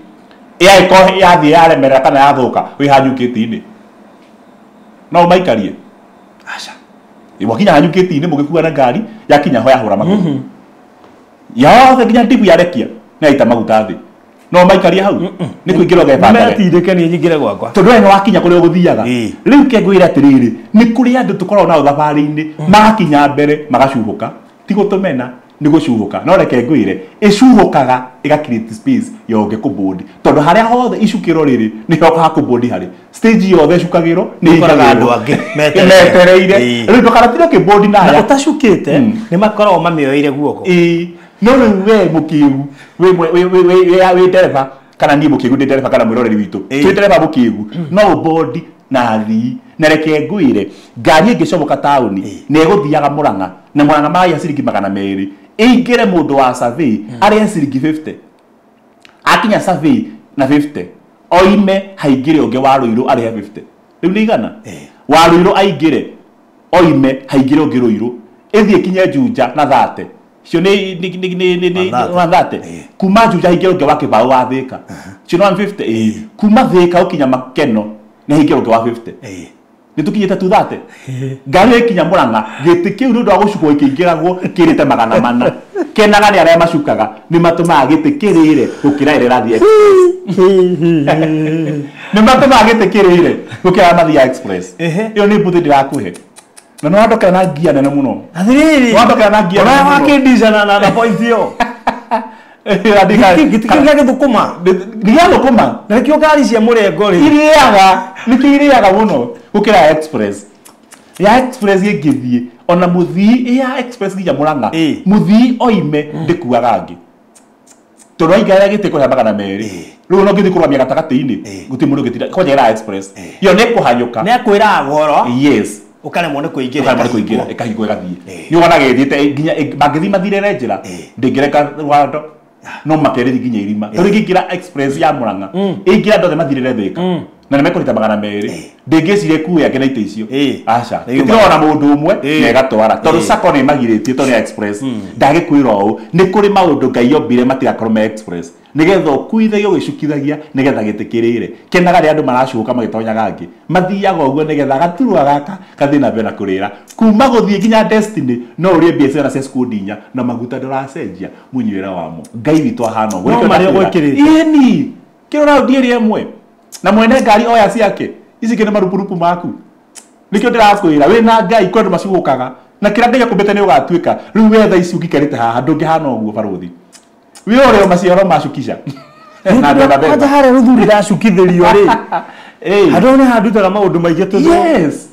yagĩkorwo yathiĩ yaremerera kana yathũka wĩ hanyũkĩti-inĩ no ũmaikarie? Aca. Wakinya hanyũkĩti-inĩ mũgĩkua na ngari yakinya ho yahũra magũrũ yothe nginya ndibu yarekia nĩ yaita maguta thĩ no ũmaikarie hau nĩ kũingĩra ũgebanga Metindĩke niĩ nyingĩre gwakwa tondũ we nĩ wakinya kũrĩa ũgũthiaga. Rĩu ke ngwĩre atĩrĩrĩ, nĩ kũrĩ andũ tũkoragwo nao thabarĩ-inĩ magakinya mbere magacuhũka, ti gũtũmena nĩ gũcuhũka. No reke ngwĩre ĩcuhũkaga ĩga create space ya ũngĩ kũbũndi tondũ harĩa hothe icukĩro rĩrĩ nĩho hakũbũndi harĩ stage yothe ĩcukagĩrwo nĩ Ũkoraga andũ angĩ metereire. Rĩu ndũkanatinde ũkĩbũndi na naya ũtacukĩte nĩ makoragwo mamĩoeire guoko. No rĩu we mũkĩgu wĩ ndereba kana niĩ mũkĩgu ndĩ ndereba kana mwĩroreri witũ twĩ ndereba mũkĩgu no ũbondi na athii. Na reke ngwĩre ngari ĩngĩcomoka taũni nĩ ĩgũthiaga Mũrang'a na Mũrang'a maraiha ciringi 200 ĩingĩre mũndũ wa survey arĩhe ciringi 50 akinya survey na 50 oime haingĩre ũngĩ wa Rũirũ arĩhe 50 rĩu nĩ igana wa Rũirũ aingĩre oime haingĩre ũngĩ Rũirũ ĩthiĩ kinye Juja na 30 cio nĩ 130 kuma Juja haingĩre ũngĩ wa Kĩbaũ wa Thĩka cio nĩ 150 kuma Thĩka ũkinya Makeno nĩ haingĩre ũngĩ wa 50 nĩ tũkinyĩte 230 ngari ĩkinya Mũrang'a gĩtĩ kĩu nĩ ũndũ wa gũcukwo ĩkĩingĩragwo kĩrĩte 400 kenaga nĩ arĩa macukaga nĩ matũmaga gĩtĩ kĩrĩre gũkĩra ĩrĩa ĩrathiĩ express. Nĩ matũmaga gĩtĩ kĩrĩre gũkĩra mathiaga express. Ĩyo nĩ mbuthi ndĩrakũhe na nĩ wandokera na ngia nene mũno. Atĩrĩrĩ, wandokera na ngia nene mũno. Wakĩndica na point ĩyo. Gĩtĩ kĩu gĩa gĩthũkũma. Nĩ gĩa thũkũma. Na nĩkĩo ngari cia mũrengo rĩ. Irĩaga, nĩkĩo irĩaga mũno gũkĩra express. Ya express ĩngĩthiĩ ona mũthii ya express nginya Mũrang'a mũthii oime ndĩkuaga angĩ tondũ waingĩra gĩtĩ kũrĩa 200 rĩu no ngĩthiĩ kũrũgamia gatagatĩ-inĩ gũtirĩ mũndũ ũngĩtinda kwanja ĩra express ĩyo nĩ kũhanyũka nĩ akwĩraga ũhoro. Yes. Ũkaremwo nĩ kũingĩra ũkaremwo nĩ kũingĩra ĩkahingwo ĩgathiĩ nĩ wonaga ĩthiĩte nginya mangĩthiĩ mathirĩre njĩra ndĩngĩreka rwando no makerĩthi nginya irima tondũ ĩngĩingĩra express ya Mũrang'a ĩingĩra andũ othe mathirĩre Thĩka na nĩ mekũrĩta 200 ndĩngĩciria ĩkue angĩ na itĩ icio aca ĩtirona mũndũ ũmwe na ĩgatwara tondũ sacco nĩ ĩmagirĩtie tondũ nĩ express. Ndagĩkwĩra ũũ nĩ kũrĩ maũndũ Ngai ombire matigakorwo me express nĩgetha ũkuithagia ũgĩcukithagia nĩgetha gĩtĩ kĩrĩre kenaga rĩrĩa andũ maracuka magĩtonyaga angĩ mathiaga ũguo nĩgetha gaturwa gaka kathiĩ na mbere na kũrĩra kuma gũthiĩ nginya destiny no ũrĩe mbia cigana cia skundi inya na maguta ndũracenjia mũnyuĩre wamo. Ngai witũ ahana ũguo. No marĩa ũgwĩkĩrĩte. Ĩni kĩrĩa ũraũndi ĩrĩa ĩmwe na mwene ngari oya ciake ici kĩ nĩ marupurupu maku nĩkĩo ndĩrakwĩra wĩna Ngai kwĩ andũ macuũkaga na kĩrĩa Ngai akũmbĩte nĩ ũgatuĩka. Rĩu we thaa ici ũngĩikarĩte haha ndũngĩhana ũguo barũthi. Wĩ ũrĩa maciaro macukisha. Na beba beba. Kwanja harĩa rũthuri racukithĩrio rĩ. Handũ nĩ handutaga maũndũ maingĩ tondũ. Yes.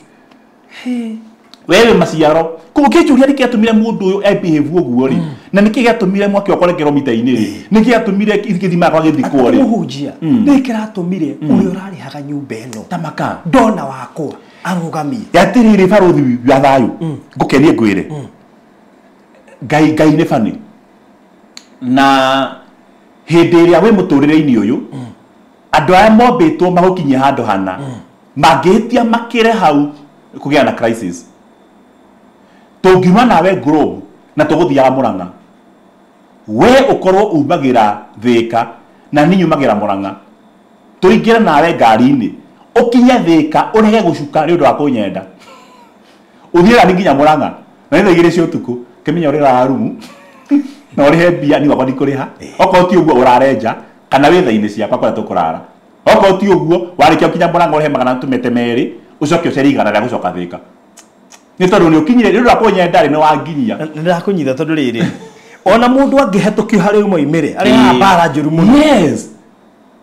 Wewe maciaro kũngĩnjũria nĩkĩ gĩatũmire mũndũ ũyũ ebehave ũguo rĩ na nĩkĩ gĩatũmire mwaki wakwa ũrengerwo mita-inĩ rĩ nĩkĩ gĩatũmire gĩthima gĩakwa gĩthikwo rĩ mũhunjia nĩkĩ kĩratũmire ũrĩa ũrarĩhaga nyũmba ĩno tamaka ndona wakwa arũgamie atĩrĩrĩ barũthi wa thayũ ngũkenie ngwĩre Ngai Ngai nĩ bani na hĩndĩ ĩrĩa wĩ mũtũrĩre-inĩ ũyũ andũ aya mombĩtwo magũkinyia handũ hana mangĩhĩtia makĩre hau kũgĩa na crisis tũngiuma nawe Globe na tũgũthiaga Murang'a we ũkorwo umagĩra Thĩka na niĩ nyumagĩra Murang'a tũingĩre nawe ngari-inĩ ũkinye Thĩka ũrege gũcuka nĩ ũndũ wa kũnyenda ũthiĩ nani nginya Murang'a na nĩ thaa 2 cia ũtukũ kĩmenya ũrĩrara rumu na ũrĩhe mbia niĩ gwakwa ndikũrĩha okorwo ti ũguo ũrare nja kana wĩ thaa-inĩ ciakwa kũrĩa tũkũrara okorwo ti ũguo warĩkia gũkinya Murang'a ũrĩhe 200 ũcoke ũcerie 100 rĩa gũcoka Thĩka nĩ tondũ nĩ ũkinyire nĩ ũndũ wa kũnyenda rĩ nĩ wanginyia nĩ ndakũnyita tondũ rĩrĩ ona mũndũ angĩhetũkio harĩ moimĩre arĩ mbara njũru mũno. Yes.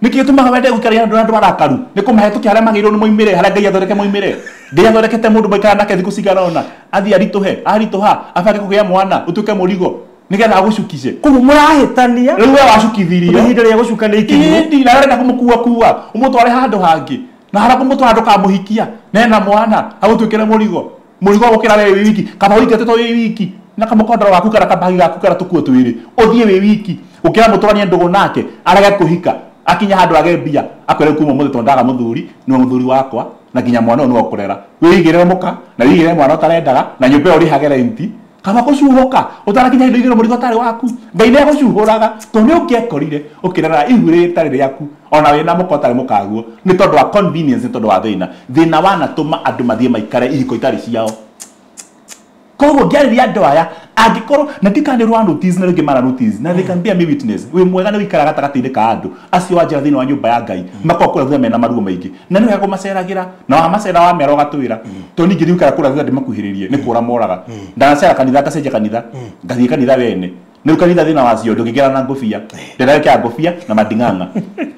Nĩkĩ gĩtũmaga wende gũikaria andũ andũ arakaru nĩ kũmahĩtũkia harĩa magĩrĩirwo nĩ moimĩre harĩa Ngai athondeke moimĩre Ngai athondekete mũndũ maikara nake thikũ cigana ũna athiĩ aritũhe aritũha abange kũgĩa mwana ũtuĩke mũrigo nĩgetha agũcukice koguo mũrahĩtania rĩu we wacukithirio ihinda rĩa gũcuka nĩ ikinyu ĩndi na ũrenda kũmũkua kua ũmũtware handũ hangĩ na harĩa kũmũtwara ndũkamũhikia nena mwana agũtuĩkĩre mũrigo mũrigo gũkĩra we wĩ wiki kana ũingatĩtwo wĩ wiki na kamũkondoro gaku kana kabagi gaku kana tũkuo twĩrĩ ũthiĩ wĩ wiki ũkĩra mũtũranie ndũgũ nake arege kũhika akinya handũ age mbia akwĩre kuma ũmũthĩ tondũ ndaga mũthuri nĩwe mũthuri wakwa na nginya mwana ũyũ nĩwe ũkũrera wĩigĩrĩre mũka na wĩigĩrĩre mwana ũtarendaga na nyũmba ĩyo ũrĩhage renti kaba gũcuhũka ũtarakinya indo igĩrĩ mũrigo ũtarĩ waku Ngai nĩ agũcuhũraga tondũ nĩ ũngĩekorire ũkĩrera ihu rĩtarĩ rĩaku ona wĩna mũka ũtarĩ mũkaguo nĩ tondũ wa convenience nĩ tondũ wa thĩna thĩna wanatũma andũ mathiĩ maikare ihiko itarĩ ciao koguo ngĩarĩria andũ aya angĩkorwo na ndikanĩrwo wa notice na rĩngĩ mara notice na they can be a me witness wĩ mwega nĩ wĩikaraga gatagatĩ-inĩ ka andũ acio wanjĩra thĩinĩ wa nyũmba ya Ngai makoragwo kũrĩa thutha mena maruo maingĩ na nĩ wega kũmaceragĩra na wamacera wamera ũgatwĩra tondũ ningĩ ndiũkaga kũrĩa thutha ndĩmakuhĩrĩrie nĩ kũra moraga ndanacera kanitha ngacenjia kanitha ngathiĩ kanitha wene nĩ kanitha thĩna wacio ndũngĩingĩra na ngũbia ndĩrekĩra ngũbia na manding'ang'a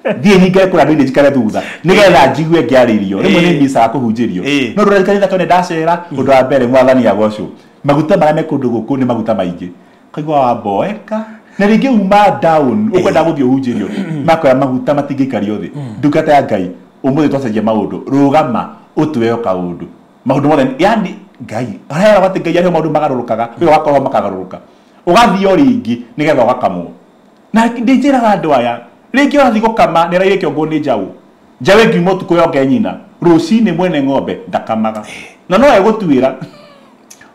thiĩ nyingĩre kũrĩa andũ-inĩ njikare thutha nĩgetha njigue ngĩarĩrio rĩmwe nĩ micaga kũhunjĩrio no ndũrathiĩ kanitha tondũ ndacera ũndũ wa mbere mwathani agocwo maguta marĩa me kũndũ gũkũ nĩ maguta maingĩ kaigua wamboeka na rĩngĩ uma down ũkwenda gũthiĩ ũhunjĩrio makoya maguta matingĩikario thĩ ndungata ya Ngai ũmũthĩ twacenjia maũndũ rũgama ũtweo kaũndũ maũndũ mothe yani Ngai harĩa atĩ Ngai arĩho maũndũ magarũrũkaga we ũgakorwo makagarũrũka ũgathiĩ o rĩngĩ nĩgetha ũgakamwo na ndĩnjĩraga andũ aya rĩngĩ ũrathiĩ gũkama nĩ araire kĩongo nĩ njaũ njaũ ĩngiuma ũtukũ yonge nyina rũcinĩ mwene ng'ombe ndakamaga na no egũtuĩra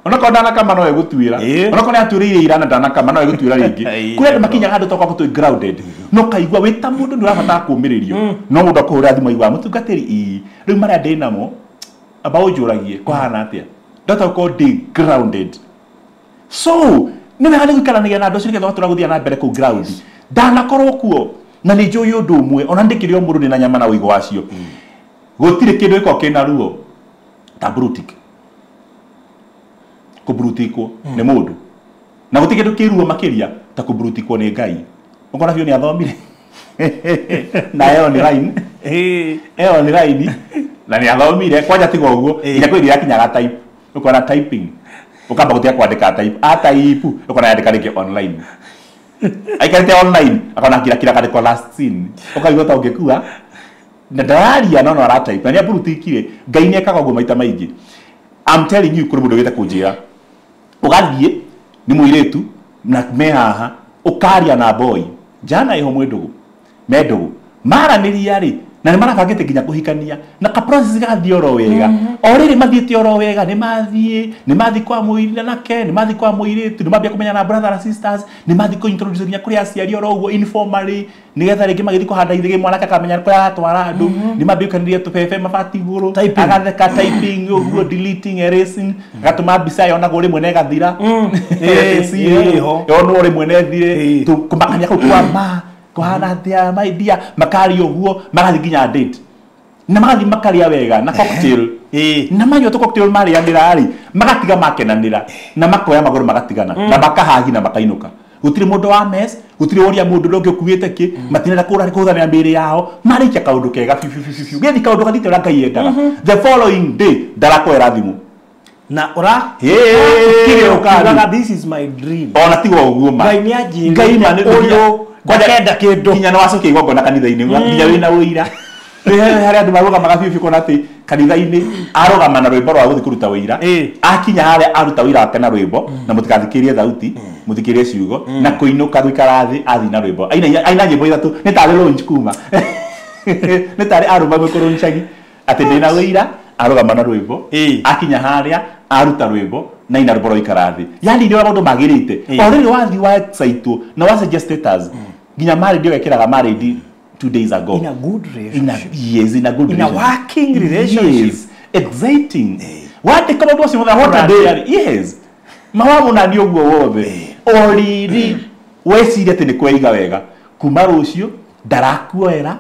onakorwo ndanakama no egũtuĩra onakorwo nĩ atuĩrĩire ira na ndanakama no egũtuĩra rĩngĩ kũrĩ andũ makinyaga handũ tokorwo twĩ grounded no kaigua wĩ ta mũndũ nĩ ũrabatara kũũmĩrĩrio no mũndũ akũhũrĩra thimũ aigua mũtungatĩri ii rĩu marĩa ndĩ namo amba ũnjũragie kũhana atĩa ndahota gũkorwo ndĩ grounded so nĩ wega nĩ gũikaranagia na andũ acio nĩgetha ũgatũra gũthiĩ na mbere kũu ground ndanakorwo kuo na nĩ njũĩ ũndũ ũmwe ona ndĩkĩrĩ o mũndũ ndĩ na nyama na ũigũ wacio gũtirĩ kĩndũ gĩkoragwo kĩna ruo ta brutik kũburutikwo nĩ mũndũ na gũtirĩ kĩndũ kĩ ruo makĩria ta kũburutikwo nĩ Ngai ũkona biũ nĩ athomire na ĩyo nĩ line ĩyo nĩ line na nĩ athomire kwanja tiga ũguo nginya kwĩ iria yakinyaga type ũkona typing ũkamba gũtiga kwandĩka type a type ũkona yandĩka rĩngĩ online aikarĩte online akona kira kira kandĩkwo last seen ũkaigua ta ũngĩkua na ndararia no no aratype na nĩ aburutikire Ngai nĩ ekaga ũguo maita maingĩ I'm telling you kũrĩ mũndũ ũgĩte kũnjĩra ũgathiĩ nĩ mũirĩtu na me haha ũkaria na boy jana ĩho mwĩ ndũgũ me ndũgũ maranĩria rĩ na nĩ marabangĩte nginya kũhikania na ka process gathiĩ oro wega o rĩrĩ mathiĩte oro wega nĩ mathiĩ kwa mũiranake nĩ mathiĩ kwa mũirĩtu nĩ mambia kũmenya na brother na sisters nĩ mathiĩ kũ introduce nginya kũrĩ aciari oro ũguo informally nĩgetha rĩngĩ magĩthiĩ kũhanda ithĩgĩ mwanake akamenya kũrĩa aratwara andũ nĩ mambia gũikanĩria tũbebe mabati igũrũ agatheka typing ũguo deleting erasing agatũma mbica yonagwo rĩmwe na ĩgathira yonwo rĩmwe na ĩthire kũmakania kũu kwa ma kũhana atĩa my dear makaria ũguo magathiĩ nginya date na magathiĩ makarĩa wega na cocktail na manyua tũ cocktail marĩanĩra rĩ magatiga makenanĩra na makoya magũrũ magatigana na makahagi na makainũka Gutire mundu wa mess, gutire uria mundu ndongi ukuite ki, matinenda kura kuthania miri yao, marikia kaundu kega fiu fiu fiu fiu. Gethi kaundu gathite uria Ngai endaga. The following day ndarakwera thimu. Na ura kire ukaga this is my dream. Ona tigo uguo ma. Ngai ni anjirite. Ngai ma ni uyu ndakenda kindu. Kinya no wacokia igongona kanitha-inĩ nginya wina ũira. Harĩa andũ marũgamaga biũ biũ kona atĩ kanitha-inĩ arũgama na rwĩmbo rwa gũthiĩ kũruta wĩira, akinya harĩa aruta wĩira wake na rwĩmbo, na mũtigathikĩrie thauti, mũthikĩrie ciugo, na kũinũka gũikara thĩ athiĩ na rwĩmbo. Aina nyĩmbo ithatũ nĩ tarĩ launch kuma. Nĩ tarĩ arũma gwĩkũrũncagi atĩ ndĩna wĩira arũgama na rwĩmbo, akinya harĩa aruta rwĩmbo na ina rwĩmbo rwa ikara thĩ. Yani nĩ ũrĩa maũndũ magĩrĩte. O rĩrĩ wathiĩ wacaitwo na wacenjia status, nginya married wekĩraga married 2 days ago. In a good relationship. Yes, in a good in a working relationship. Yes, exciting. What the come was what a day. Yes. Mawamu na ndio guo wothe. Oriri wecirie ati ni kweiga wega. Kuma rucio ndarakuoera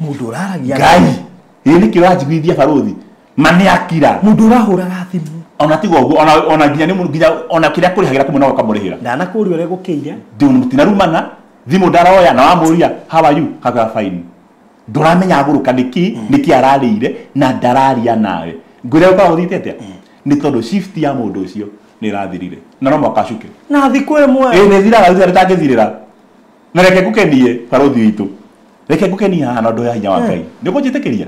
mundu uraragia. Ngai. Ĩ nĩkĩo ũranjiguithia baruthi. Ma nĩ akira. Mundu urahuraga thimu. Ona tigo uguo ona nginya ni nginya ona kiria kurihagira kumwe no ukamurihira. Ndanakuria uria gukiire. Ndinarumana. Thimu ndaroya na wamuria how are you kaga fine nduramenya aguruka niki niki ararire na ndararia nawe ngwira uka uthite atia ni tondu shift ya mundu ucio ni rathirire na no mwaka cuke na thiku imwe ni thiraga thira tangithirira na reke ngukenie baruthi witu reke ngukenie haha na ndu ya hinya wa Ngai ni kunjitikiria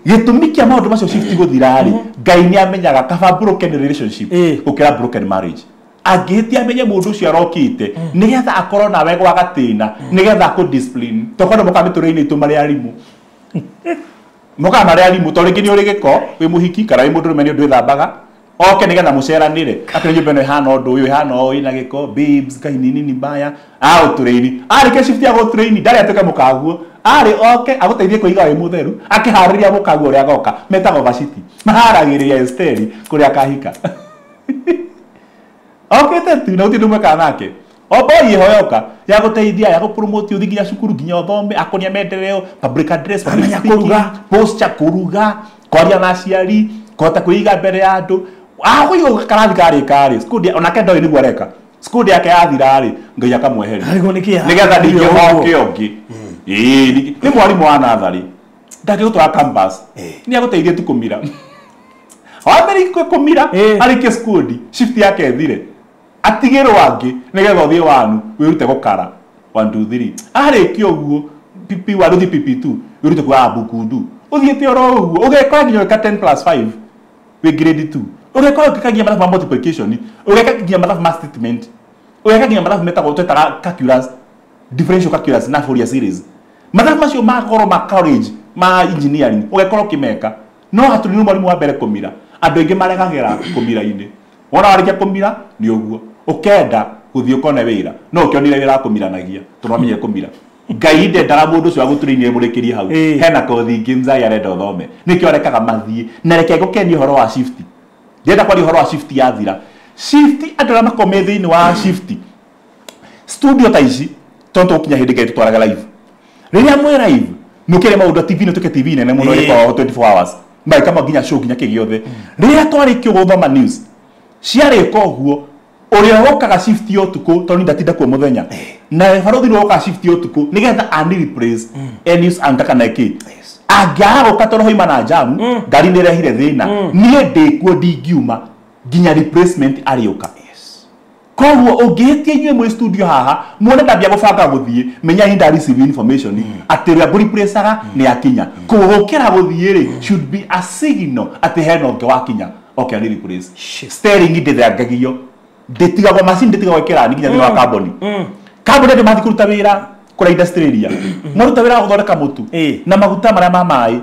gitumi kia maundu macio shift guthira ri Ngai ni amenyaga kaba broken relationship gukira broken marriage. Angĩhĩtia amenye mũndũ ũcio arokĩte nĩgetha akorwo nawe gwa gatĩna nĩgetha akũ discipline tondũ mokaga mĩtũrĩre-inĩ itũ marĩ arimũ mokaga marĩ arimũ tondũ rĩngĩ nĩ ũrĩ gĩko wĩ mũhiki kana wĩ mũndũrũme nĩ ũndũ wĩthambaga oke nĩgetha mũceranĩre akĩrĩ nyũmba ĩno ĩhana ũndũ ũyũ ĩhana ũũ ĩna gĩko babes Ngai nĩ nini mbaya aũtũrĩini arĩkia shift ya gũtũrĩini ndarĩ atuĩke mũkaguo arĩ oke agũteithie kũiga wĩ mũtheru akĩharĩria mũkaguo ũrĩa agoka metagwo Vashiti maharagĩrĩria Esteri kũrĩa akahika. Okete tu na utindu mweka nake oboi ihoyoka ya guteithia ya gupromote uthi nginya cukuru nginya uthome akonia mendereo public address public speaking posture kuruga kwaria na aciari kũhota kwĩiga mbere ya andũ agũiga karathi karĩ karĩ school onake ndoĩ nĩguo areka school yake yathira rĩ Ngai akamweheria nĩgetha ningĩ hoke ũngĩ nĩ mwarimũ wa natharĩ ndangĩgũtwara campus nĩ agũteithie tu kũmira wambere kũmira arĩkie school shift yake ĩthire atigĩrwo angĩ nĩgetha ũthiĩ wanu wĩrute gũkara 1 2 3 arĩkia ũguo PP1 ũthiĩ PP2 wĩrute kuoya bukundu ũthiĩte oro ũguo ũgekora nginya ũgĩka 10 plus 5 wĩ grade 2 ũgekora ũgĩka nginya mathabu ma multiplication ũgeka nginya mathabu ma statement ũgeka nginya mathabu metagwo twetaga calculus differential calculus na Fourier series mathabu macio ma goro ma college ma engineering ũgekora ũkĩmeka no hatũrĩ mwarimũ wa mbere kũmira andũ aingĩ maregagĩra kũmira-inĩ wona warĩkia kũmira nĩ ũguo ũkenda gũthiĩ ũkone wĩra no ũkĩonire wĩra wa kũmiranagia tondũ wamenyire kũmira Ngai ndendaga mũndũ ũcio agũtũrĩinie mũrĩkĩrie hau hena kothi ingĩ mzai arenda ũthome nĩkĩo arekaga mathiĩ na reke ngũkenie ũhoro wa shift ndĩrenda kwaria ũhoro wa shift yathira shift andũ arĩa makoragwo me thĩinĩ wa shift studio ta ici tondũ tũgũkinya hĩndĩ Ngai tũtwaraga live rĩrĩa mwĩ live mũkĩre maũndũ TV nĩ tũke TV nene mũno ĩkoragwo 24 hours maika nginya show nginya kĩ gĩothe rĩrĩa twarĩkia gũthoma news ciarĩka ũguo ũrĩa wokaga shift ya ũtukũ tondũ ndatinda kuo mũthenya na barothi nĩ wokaga shift ya ũtukũ nĩgetha ani replace news anchor kana kĩ angĩaga gũka tondũ hoima na jamu ngari nĩ ĩrehire thĩna niĩ ndĩkuo ndingiuma nginya replacement arĩũka. Koguo ũngĩhĩtia inyuĩ mwĩ studio haha muone ndambia gũbanga gũthiĩ menya nĩ nda receive information atĩ ũrĩa ngũreplacaga nĩ akinya koguo gũkĩra gũthiĩ rĩ should be a signal atĩ hena ũngĩ wakinya okay nĩ replace steering ndĩthangagio ndĩtigagwo macini ndĩtigagwo ĩkĩrani nginya thĩinĩ wa kambuni kambuni andũ mathiĩ kũruta wĩra kũrĩa industrial area maruta wĩra wa gũthondeka mũtu na maguta marĩa ma maĩ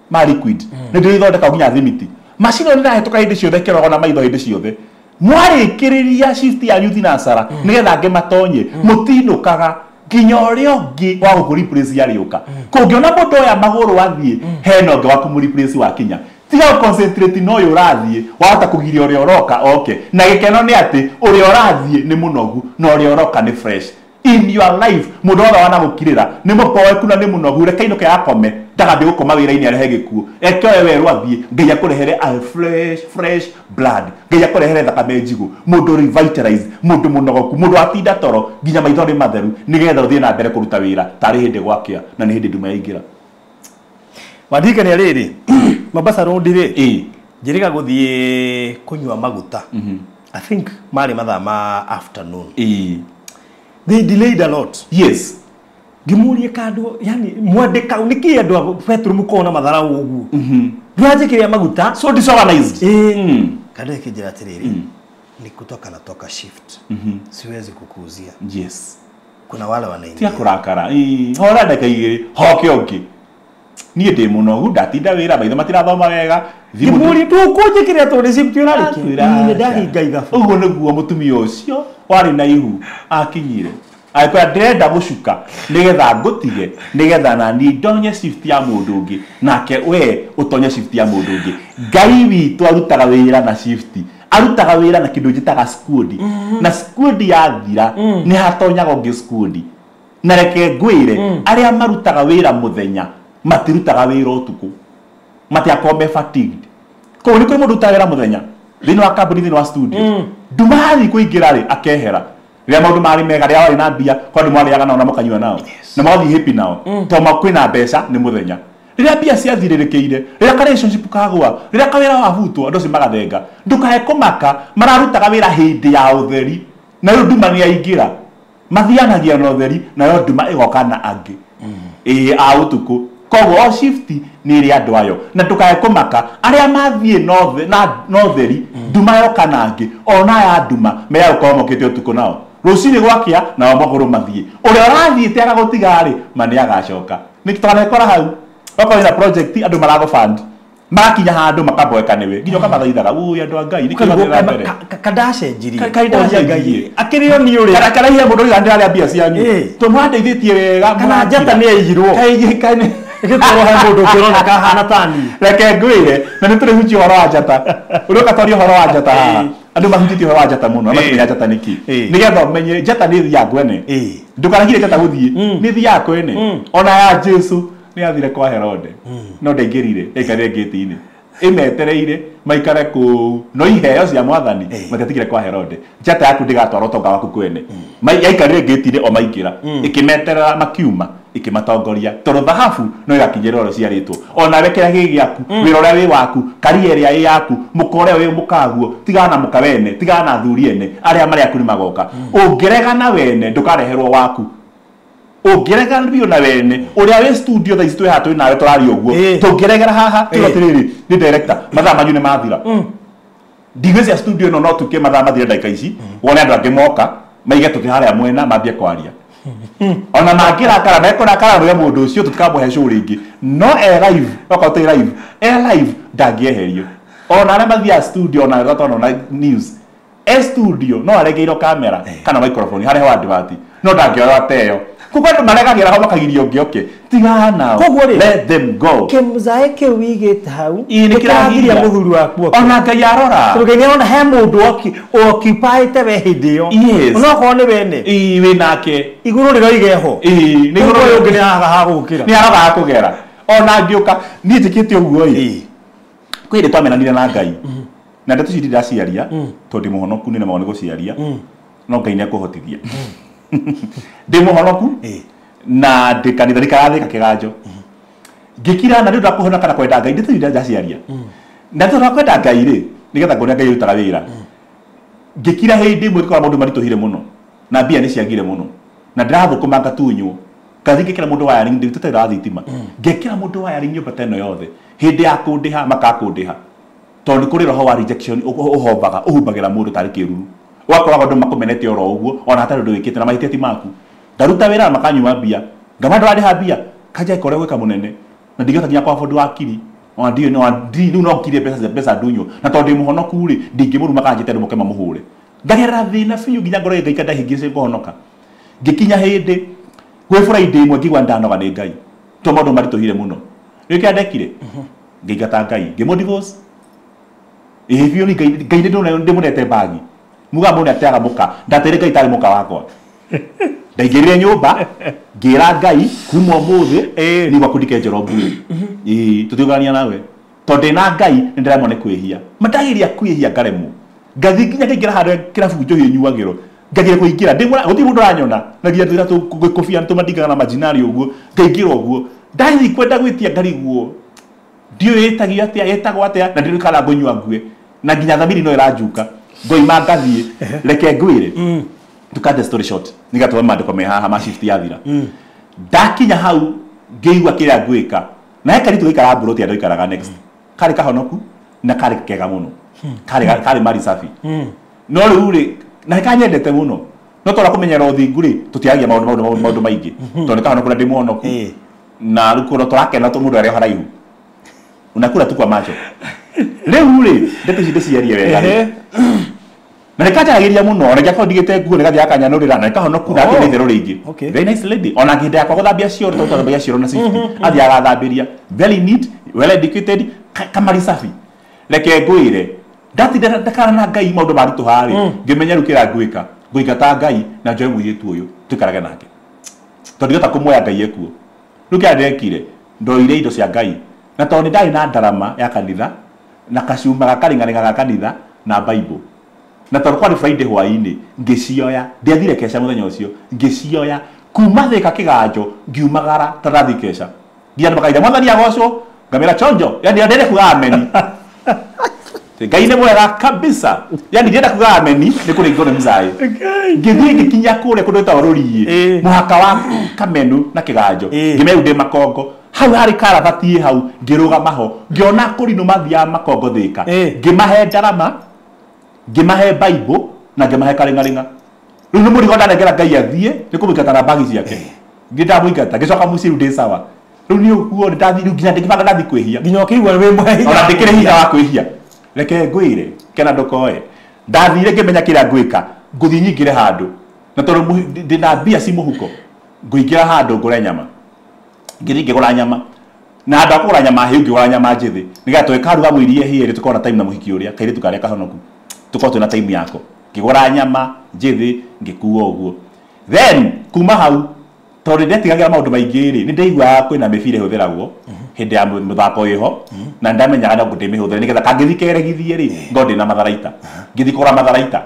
ma liquid nĩ ndĩrĩthondeka nginya thimiti macini ĩyo nĩrahĩtũka hĩndĩ ciothe ĩkĩroragwo na maitho hĩndĩ ciothe mwarĩkĩrĩria shift yanyu thinacara nĩgetha angĩ matonye mũtinũkaga nginya ũrĩa ũngĩ wa gũkũ-replace arĩũka kũngĩona mũndũ oya magũrũ athiĩ hena ũngĩ wa kũmũ-replace wakinya tiga gũ-concentrate na ũyũ ũrathiĩ wahota kũgiria ũrĩa ũroka oke na gĩkeno nĩ atĩ ũrĩa ũrathiĩ nĩ mũnogu na ũrĩa ũroka nĩ fresh. In your life mundu wothe wanagukirira ni mupoeku na ni munogu reke inuke akome ndagathie gukoma wira-ini arehe gikuo eke oe werwo athie Ngai akurehere a fresh blood Ngai akurehere thakame njigu mundu revitalize mundu munogoku mundu atinda toro nginya maitho ni matheru nigetha uthie na mbere kuruta wira tari hindi gwakia na ni hindi nduma yaingira wandirikania riri Mombasa Road ri njiriga guthie kunyua maguta. I think mari mathaa ma afternoon. They delayed a lot. Yes. Ngimurie kandu yani mwandika niki andu a Petro mukona matharau uguo. Ndurajikiria maguta so disorganized. Kandu ikinjira atiriri ni kutoka natoka shift. Siwezi kukuuzia. Yes. Kuna wale wanaingia. Tia kurakara. Hora ndaka igiri hoke ongi. Nie ndi munogu ndatinda wira maitho matirathoma wega. Ngimuri tukunjikiria tondu shift urariki. Ni ndahinga ithabu. Uguo niguo mutumia ucio wari na ihu akinyire. Akwira ndirenda gucuka nigetha ngutige nigetha na ni ndonye shift ya mundu ungi nake we utonye shift ya mundu ungi. Ngai witu arutaga wira na shift arutaga wira na kindu njitaga squad na squad yathira ni hatonyaga ungi squad na reke ngwire aria marutaga wira muthenya matirutaga wira utuku matiakorwo me fatigued. Koguo ni kuri mundu utaga wira muthenya thiini wa kambuni thiini wa studio ndumathi kuingira ri akehera rĩrĩa maũndũ marĩ mega rĩrĩa warĩ na mbia kwa andũ mwarĩaga nao na mũkanyua nao na mũgathiĩ happy nao tondũ kwĩna mbeca nĩ mũthenya rĩrĩa mbia ciathirĩrĩkĩire rĩrĩa ka relationship kagũa rĩrĩa kawĩra wabutwo andũ acio magathenga ndũkae kũmaka mararutaga wĩra hĩndĩ ya ũtheri na rĩu nduma nĩ yaingĩra mathianagia na ũtheri nayo nduma ĩgoka na angĩ ĩĩ a ũtukũ. Koguo o shift nĩ ĩrĩ andũ ayo na ndũkae kũmaka arĩa mathiĩ na ũtheri nduma yoka na angĩ ona aya nduma megũkorwo mokĩte ũtukũ nao rũcinĩ gwakia nao magũrũ mathiĩ ũrĩa ũrathiĩte agagũtiga rĩ ma nĩ agacoka nĩ twanekora hau okorwo wĩna project andũ maragũ fund makinya handũ makamboeka nĩwe nginya ũkamathaithaga ũĩ andũ a Ngai nĩkĩo mathiĩ na mbere kandacenjirie kandacenjirie akĩrĩo nĩ ũrĩa kana karaihia mũndũ ũrĩa ndĩrarĩa mbia cianyu tondũ mwandeithĩtie wega kana njata nĩ yaiyirwo gĩkorwo he mũndũ ũngĩroneka ahana ta niĩ reke ngwĩre na nĩ tũrĩhutia ũhoro wa njata ũrĩũka twarie ũhoro wa njata haha andũ mahutĩtie ũhoro wa njata mũno matimenya njata nĩkĩ nĩgetha ũmenye njata nĩ ĩthiaga kwene ndũkaragire njata gũthiĩ nĩ ĩthiaga kwene ona ya Jesu nĩ yathire kwa Herode no ndaingĩrire yaikarire ngĩti-inĩ ĩmetereire maikare kũu no iheo cia mwathani matiatigire kwa Herode njata yaku ndĩgatwara ũtonga waku kwene yaikarire ngĩti-inĩ o maingĩra ĩkĩmeterera makiuma ikimatongoria tondu thahabu no igakinyira oro ciaritwo ona we kira gi giaku wira uria wi waku career ĩrĩa ĩ yaku muka uria wi mukaguo tigana na muka wene tigana na athuri ene aria mari aku ni magoka ungiregana wene ndukareherwo waku ungiregana biũ na wene uria wi studio thaa ici twi haha twi nawe tũraria ũguo tũngĩregera haha tuga atirĩrĩ ni director mathaa manyu nĩ mathira ndigwĩcia studio ĩno no tuke mathaa mathire ndagĩka ici wone andũ angĩ moka maige tũtĩ harĩa mwena mambie kwaria ona mangĩrakara mekũrakara nĩ mũndũ ũcio tũtikamũhe show rĩngĩ no e live okorwo tĩ live e live ndangĩeherio ona arĩa mathiaga studio ona arĩa na news e studio no aregeirwo kamera kana microphone harĩa ho advert no ndangĩoya teyo koguo andũ maregagĩra ho makagirio ũngĩ oke tigana nao let them go kĩmũzae kĩu wĩigĩte hau nĩ kĩragiria mũthuri waku oke ona Ngai arora tondũ Ngai nĩarona he mũndũ occupyĩte we hĩndĩ ĩyo onokorwo nĩ wene wĩ nake igũrũ rĩroiga ho nĩ igũrũ ũyũ ũngĩ nĩaraga ha gũkĩra nĩaraga ha kũgera ona ngĩũka niĩ njĩkĩte ũguo ĩ kwĩ hĩndĩ twamenanire na Ngai na ndeto ici ndiraciaria tondũ ndĩ mũhonoku nĩ nemagwo nĩ gũciaria no Ngai nĩekũhotithia ndĩ mũhonoku na ndĩ kanitha ndikarathĩka kĩganjo ngĩkira na nĩ ũndũ wa kũhonoka na kwenda Ngai ndĩtũ ndaciaria na tondũ wa kwenda Ngai rĩ nĩgetha nguone Ngai arutaga wĩra ngĩkira hĩndĩ ĩmwe ngĩkora maũndũ maritũhire mũno na mbia nĩ ciagire mũno na ndĩrathũkũma ngatunywo ngathi ngĩkĩra mũndũ wiring ndĩrutĩte wĩra wa thitima ngĩkĩra mũndũ wiring nyũmba ta ĩno yothe hĩndĩ ya kũndĩha makakũndĩha tondũ nĩ kũrĩ roho wa rejection ũhombaga ũhumbagĩra mũndũ tarĩ kĩruru ũgakoragwo andũ makũmenete oro ũguo ona hatarĩ ũndũ wĩkĩte na mahĩtia ti maku ngaruta wĩra na makanyua mbia ngama ndũrandĩha mbia kanja ĩkorwo gwĩka mũnene na ndingĩhota nginya kwa afford wakiri ona ndiũĩ no rĩu no ngirie mbeca mbeca ndunywo na tondũ ndĩ mũhonoku rĩ ndingĩmũruma kana njĩte andũ moke mamũhũre ngagerera thĩna biũ nginya ngoro ĩngaika ndahingĩrĩcie ngũhonoka ngĩkinya hĩndĩ gwĩ Friday ĩmwe ngĩigua ndanoga nĩ Ngai tondũ maũndũ maritũhire mũno nĩ kĩrĩa ndekire ngĩingata Ngai ngĩmũ divorce ĩĩ biũ nĩ Ngai nĩ ndĩmũnete mbagi muga mũndũ ateaga mũka ndateire Ngai tarĩ mũka wakwa Ndaingĩrire nyũmba ngĩra Ngai kuma ũmũthĩ nĩ gwaku ndikenjera mbuĩ. Ĩĩ tũtiũgania nawe. Tondũ ndĩna Ngai nĩ ndĩramwo nĩ kwĩhia. Mandageria kwĩhia ngaremwo. Ngathiĩ nginya ngaingĩra handũ kĩrabu njohi ĩnyuagĩrwo. Ngageria kũingĩra ndĩ gũtirĩ mũndũ ũranyona na nginya twĩra tũkũbia tũmadingaga na majinari ũguo ngaingĩra ũguo. Ndathiĩ kwenda gwĩtia ngarigwo. Ndiũĩ ĩtagio atĩa ĩtagwo atĩa na ndiũĩ kana ngũnyua ngue. Na nginya thamiri no ĩranjuka. Ngoima ngathiĩ reke ngwĩre. To cut the story short, nigatwa maandĩko me haha ma shift yathira. Ndakinya hau ngĩigua kĩrĩa ngwĩka. Na he kairĩtu gaikaraga mburoti andũ aikaraga next. Karĩ kahonoku na karĩ kega mũno. Karĩ mari safi. No rĩu rĩ na kanyendete mũno. No tora kũmenyera ũthingu rĩ tũtiaragia maũndũ maingĩ. Tondũ nĩ kahonoku na ndĩ mũhonoku. Na rĩu kũrĩa tũrakena mũndũ arĩ o haraihu. Unakula tu kwa macho. Rĩu rĩ ndeto ici ndĩciarie wega rĩ. Na nĩkanjaragĩria mũno ona ngĩakorwo ndigĩte nguo nĩgathiaga kanyanũrĩra na nĩkahonoku na akĩona itherũ rĩingĩ. Very nice lady. Ona ngĩhĩndĩ yakwa gũthambia cioro tondũ twathambagia cioro na safety. Athiaga athambĩria. Very neat, well educated, kamari safi. Reke ngwĩre ndatinda ndakara na Ngai maũndũ maritũha rĩ ngĩmenya rĩu kĩrĩa ngwĩka. Ngũingata Ngai na njoe mũirĩtu ũyũ tũikarage nake. Tondũ ndingĩhota kũmuoya Ngai ekuo. Rĩu kĩrĩa ndekire ndoire indo cia Ngai. Na tondũ nĩ ndarĩ na ndarama ya kanitha na kacuma gakarĩng'arĩng'a ga kanitha na Bible. Na tondũ kwarĩ Friday hwaĩ-inĩ ngĩcioya ndiathire keca mũthenya ũcio ngĩcioya kuma Thika kĩganjo ngiumagara ta ndathiĩ keca nginya andũ makaigua mwathani agocwo ngamĩra chonjo yani ndĩrenda kuga ameni. Ngai nĩ mwega kabisa yani ndĩrenda kuga ameni nĩ kũringwo nĩ mzaĩ. Ngĩthiĩ ngĩkinya kũrĩa kũndũ gwĩtagwo Rũriĩ mũhaka wa Kamenu na kĩganjo ngĩmeu ndĩ Makongo hau harĩ karabati hau ngĩrũgama ho ngĩona kũrinũ mathiaga Makongo Thika ngĩmahe ndarama ngĩmahe Bible na ngĩmahe karĩng'arĩng'a. Rĩu nĩ mũrigo ndanengera Ngai athiĩ nĩ kũmũingata na mbagi ciake. Ngĩndamũingata ngĩcoka mũciĩ rĩu ndĩ sawa. Rĩu nĩ ũguo nĩ ndathiĩ rĩu nginya ndĩkĩbanga ndathiĩ kwĩhia. Nginya ũkĩigua wĩ mwega. Ona ndĩkĩrĩ hinya wa kwĩhia. Reke ngwĩre kena ndũkoe. Ndathire ngĩmenya kĩrĩa ngwĩka ngũthiĩ nyingĩre handũ na tondũ ndĩna mbia ci mũhuko ngũingĩra handũ ngũre nyama. Ngĩthiĩ ngĩgũra nyama. Na handũ ha kũgũra nyama hĩu ngĩgũra nyama njĩthĩ nĩgetha tũgĩkaruga mũirie hĩĩ rĩ tũkorwo na time na mũhiki ũrĩa kairĩtu karĩa kahonoku. Tukorwo twĩna time yako. Ngĩgũra nyama njĩthĩ ngĩkua ũguo. Then kuma hau tondũ ndetigagĩra maũndũ maingĩ rĩ nĩ ndaiguaga kwĩna mĩbira ĩhũthĩragwo hĩndĩ ya mũthako ĩho na ndamenyaga no ndĩmĩhũthĩre nĩgetha kangĩthiĩ keregithie rĩ ngorwo ndĩna matharaita. Ngĩthiĩ kũgũra matharaita.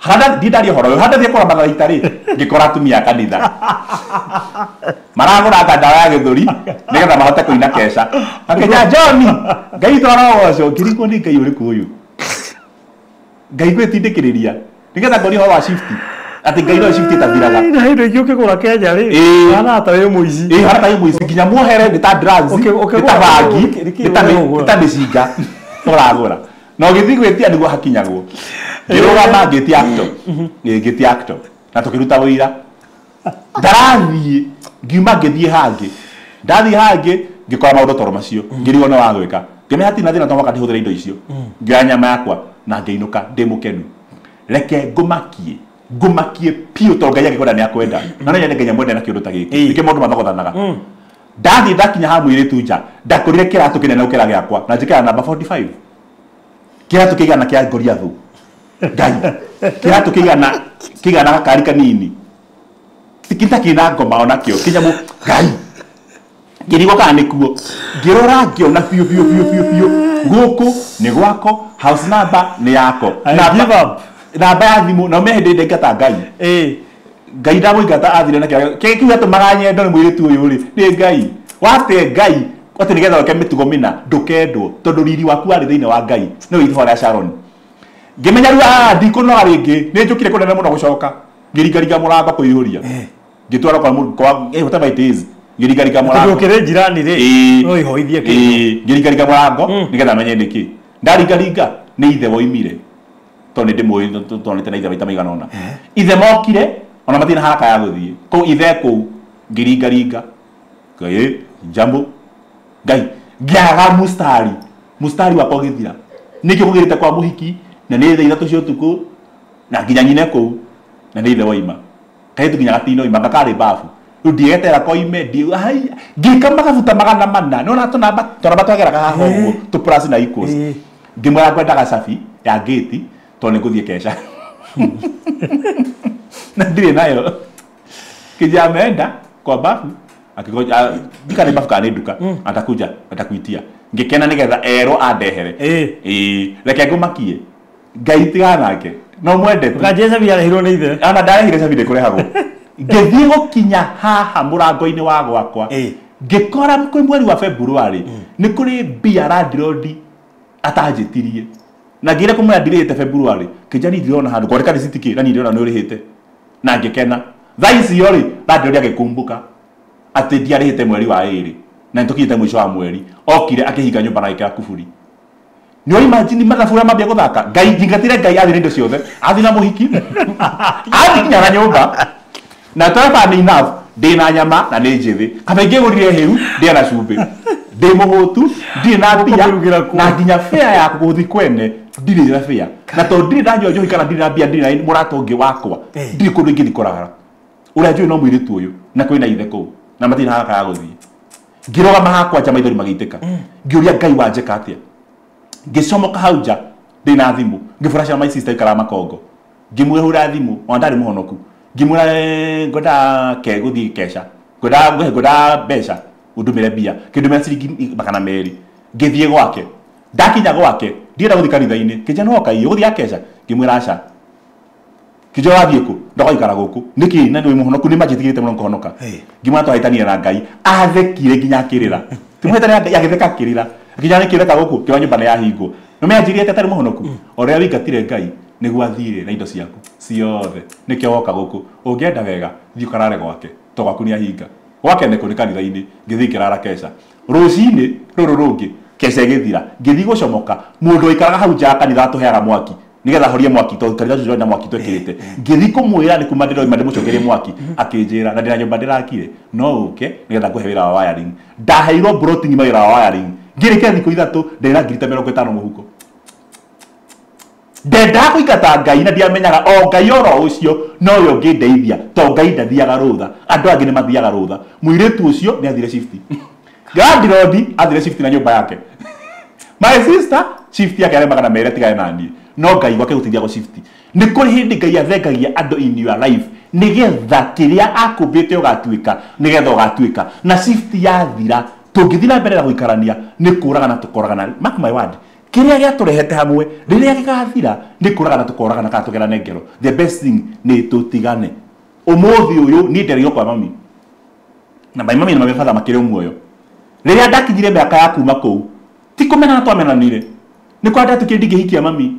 Harĩa ndiĩ ndaria ũhoro ũyũ harĩa ndathiĩ kũgũra matharaita rĩ ngĩkora atumia a kanitha maragũranga ndawa ya gĩthũri nĩgetha mahote kũina keca. Akĩnjĩra John Ngai twara ũgoco ngĩrigwo nĩ Ngai ũrĩkũ ũyũ. Ngai gwĩtindĩkĩrĩria nĩgetha ngorie ũhoro wa shift atĩ Ngai no shift ĩtathiraga. Na hĩndĩ ĩngĩ ũkĩgũra Kenya rĩ hana ta wĩ mũici. Ĩĩ hana ta wĩ mũici nginya muohere nĩ ta drugs nĩ ta bangi nĩ ta mĩcinga ũragũra. Na ũgĩthiĩ gwĩtia nĩguo hakinyagwo. Ngĩrũgama ngĩtia actor. Ngĩtia actor na tũkĩruta wĩra. Ndarathiĩ ngiuma ngĩthiĩ hangĩ. Ndathiĩ hangĩ ngĩkora maũndũ toro macio ngĩrigwo nĩ wa gwĩka. Ngĩmenya hatirĩ na thĩna tondũ mwaka ndĩhũthĩra indo icio. Ngĩoya nyama yakwa na ngĩinũka ndĩ mũkenu. Reke ngũmakie piũ tondũ Ngai angĩkwenda nĩ akwenda. Na no nyende Ngai amwende na kĩũndũ ta gĩkĩ. Nĩkĩo maũndũ mathogothanaga. Ndathiĩ ndakinya haha mũirĩtu nja ndakorire kĩratũ kĩnene gũkĩra gĩakwa na njĩkĩra namba 45. Kĩratũ kĩigana kĩa Goliathũ. Ngai kĩratũ kĩigana gakari kanini. Kita kĩna ngoma onakĩo kĩnyamũ Ngai. Ngĩrigwo kana nĩkuo. Ngĩrora ngĩona biũ biũ biũ biũ biũ gũkũ nĩ gwako house number nĩ yako. Namba ya thimũ na ũmenye hĩndĩ ndaingata Ngai. Ngai ndamũingata athire na kĩrĩa kĩu gĩatũmaga nyendo nĩ mũirĩtu ũyũ rĩ nĩ Ngai. Wate Ngai atĩ nĩgetha ũke mĩtugo mĩna ndũkendwo tondũ riri waku warĩ thĩinĩ wa Ngai nĩwe itho rĩa Sharon. Ngĩmenya rĩu ndikũnoga rĩngĩ nĩ njũkire kũnene mũno gũcoka ngĩringaringa mũrango kũiyũria. Ngĩtwara kwa whatever it is ngĩringaringa mũrango. Tondũ ũkĩrĩ njirani rĩ no ihoithie kĩndũ. Ngĩringaringa mũrango nĩgetha menye nĩkĩ. Ndaringaringa nĩ ithe woimire tondũ nĩ ndĩmũĩ tondũ na ithe maita maigana ũna. Ithe mokire ona matirĩ na haraka ya gũthiĩ kũu ithe kũu ngĩringaringa Ngai jambo Ngai ngĩaga mustari wakwa ũgĩthira. Nĩkĩo kũgĩrĩte kwa mũhiki na nĩ thaa 3 cia ũtukũ na nginya nyine kũu na nĩ ithe woima. Kairĩtu nginya gatinoima gakarĩ babu. Rĩu ndietera koime ngĩka magabuta 400 nĩwona tũnamba twageraga haha ũguo tũ plus na equals. Ngĩmwĩra ngwendaga cabi ya ngĩti tondũ nĩ ngũthiĩ keca. Na ndirĩ nayo. Kija ameenda kwa bafu akigoja dika ni bafu kana nduka atakuja atakuitia. Ngikena nigetha erwo andehere. Reke ngumakie. Ngai tiganake. No mwende. Ukanjia cabi arehirwo nĩ ithe. Ana ndarehire cabi ndĩkũrehagwo. Ngĩthiĩ gũkinya haha mũrango-inĩ wa gwakwa. Ngĩkora kwĩ mweri wa February nĩ kũrĩ mbia landlord atanjĩtirie. Na ngĩra kũmwĩra ndirĩhĩte February. Kĩnja niĩ ndirona handũ kwandĩka receipt kĩ na niĩ ndĩrona nĩ ũrĩhĩte. Na ngĩkena. Thaa icio rĩ landlord agĩkumbuka atĩ ndiarĩhĩte mweri wa 2 na nĩtũkinyĩte mũico wa mweri. Okire akĩhinga nyũmba na agĩkĩra kuburi. Nĩ imagine mathabu ũrĩa mambia gũthaka. Ngai njingatire Ngai athiĩ na indo ciothe. Athiĩ na mũhiki. Athiĩ nginya na nyũmba. Na twaba nĩ enough ndĩ na nyama na nĩ njĩthĩ. Kaba ingĩgũrire hĩu ndĩ na cumbĩ. Ndĩ mũhũtu, ndirĩ na mbia na nginya fare ya gũthiĩ kwene ndirĩ na fare. Na tondũ ndirĩ ndanyua njohi kana ndirĩ na mbia ndirĩ na mũrata ũngĩ wakwa. Ndirĩ kũndũ ingĩthiĩ kũrara. Ũrĩa njũĩ no mũirĩtu ũyũ na kwĩna ithe kũu na matirĩ na haraka ya gũthiĩ. Ngĩrũgama hakwa nja maithori magĩitĩka. Ngĩũria Ngai wanjĩka atĩa. Ngĩcomoka hau nja ndĩ na thimũ ngĩburacia my sister ikaraga Makongo. Ngĩmũhũra thimũ ona ndarĩ mũhonoku. Ngĩmwĩra ngwenda ke gũthiĩ keca. Ngwenda mbeca ũndũmĩre mbia. Kĩndũmĩra ciringi 200. Ngĩthiĩ gwake. Ndakinya gwake ndienda gũthiĩ kanitha-inĩ. Kĩnja no kaiyũ gũthiĩ keca. Ngĩmwĩra aca. Kĩnja wathiĩ kũ? Ndogaikara gũkũ. Nĩkĩ na nĩ mũhonoku nĩ manjĩtigĩrĩte mũno ngũhonoka. Ngĩmwĩra twahĩtania na Ngai. Athekire nginya akĩrĩra. Tũmũhĩtania na Ngai agĩtheka akĩrĩra. Nginya nĩkĩreka gũkũ kĩwa nyũmba nĩ yahingwo. No meanjĩrĩte atarĩ mũhonoku. O rĩrĩa wĩingatire Ngai nĩguo athire na indo ciaku ciothe. Nĩkĩo woka gũkũ. Ũngĩenda wega thiĩ ũkarare gwake. To gwaku nĩ ahinga. Gwake nĩ kũ nĩ kanitha-inĩ. Ngĩthiĩ ngĩrara keca. Rũcinĩ rũrũ rũngĩ keca ĩgĩthira. Ngĩthiĩ gũcomoka mũndũ waikaraga hau nja ya kanitha atũheaga mwaki. Nĩgetha horie mwaki tondũ kanitha ũcio na mwaki twekĩrĩte. Ngĩthiĩ kũmwĩra nĩ kuma ndĩroima ndĩmũcokerie mwaki akĩnjĩra na ndĩna nyũmba ndĩrakire no ũke nĩgetha ngũhe wĩra wa wiring. Ndaheirwo broti ng'ima wĩra wa wiring. Ngĩrĩkia thikũ 3 ndĩna ngiri ta 50 mũhuko. Ndendaga kũingata Ngai na ndiamenyaga o Ngai oro ũcio nowe ũngĩndeithia to Ngai ndathiaga rũtha. Andũ angĩ nĩ mathiaga rũtha. Mũirĩtu ũcio nĩ athire shift. Landlord athire shift na nyũmba yake. My sister shift yake yarĩ 200 tigane na niĩ. No Ngai gwake gũteithia gũ shift. Nĩ kũrĩ hĩndĩ Ngai athengagia andũ in your life nĩgetha kĩrĩa akũmbĩte ũgatuĩka nĩgetha ũgatuĩka. Na shift yathira tũngĩthiĩ na mbere na gũikarania nĩ kũragana tũkoragana. Mark my word. Kĩrĩa gĩatũrehete hamwe rĩrĩa gĩgathira nĩ kũragana tũkoragana kana tũgerane ngero. The best thing nĩ tũtigane. Ũmũthĩ ũyũ niĩ ndereirwo kwa mami. Na my mami na my father makĩrĩ muoyo. Rĩrĩa ndakinyire mĩaka ya kuma kũu ti kũmenana twamenanire. Nĩ kwa ndatuĩkire ndingĩhikia mami.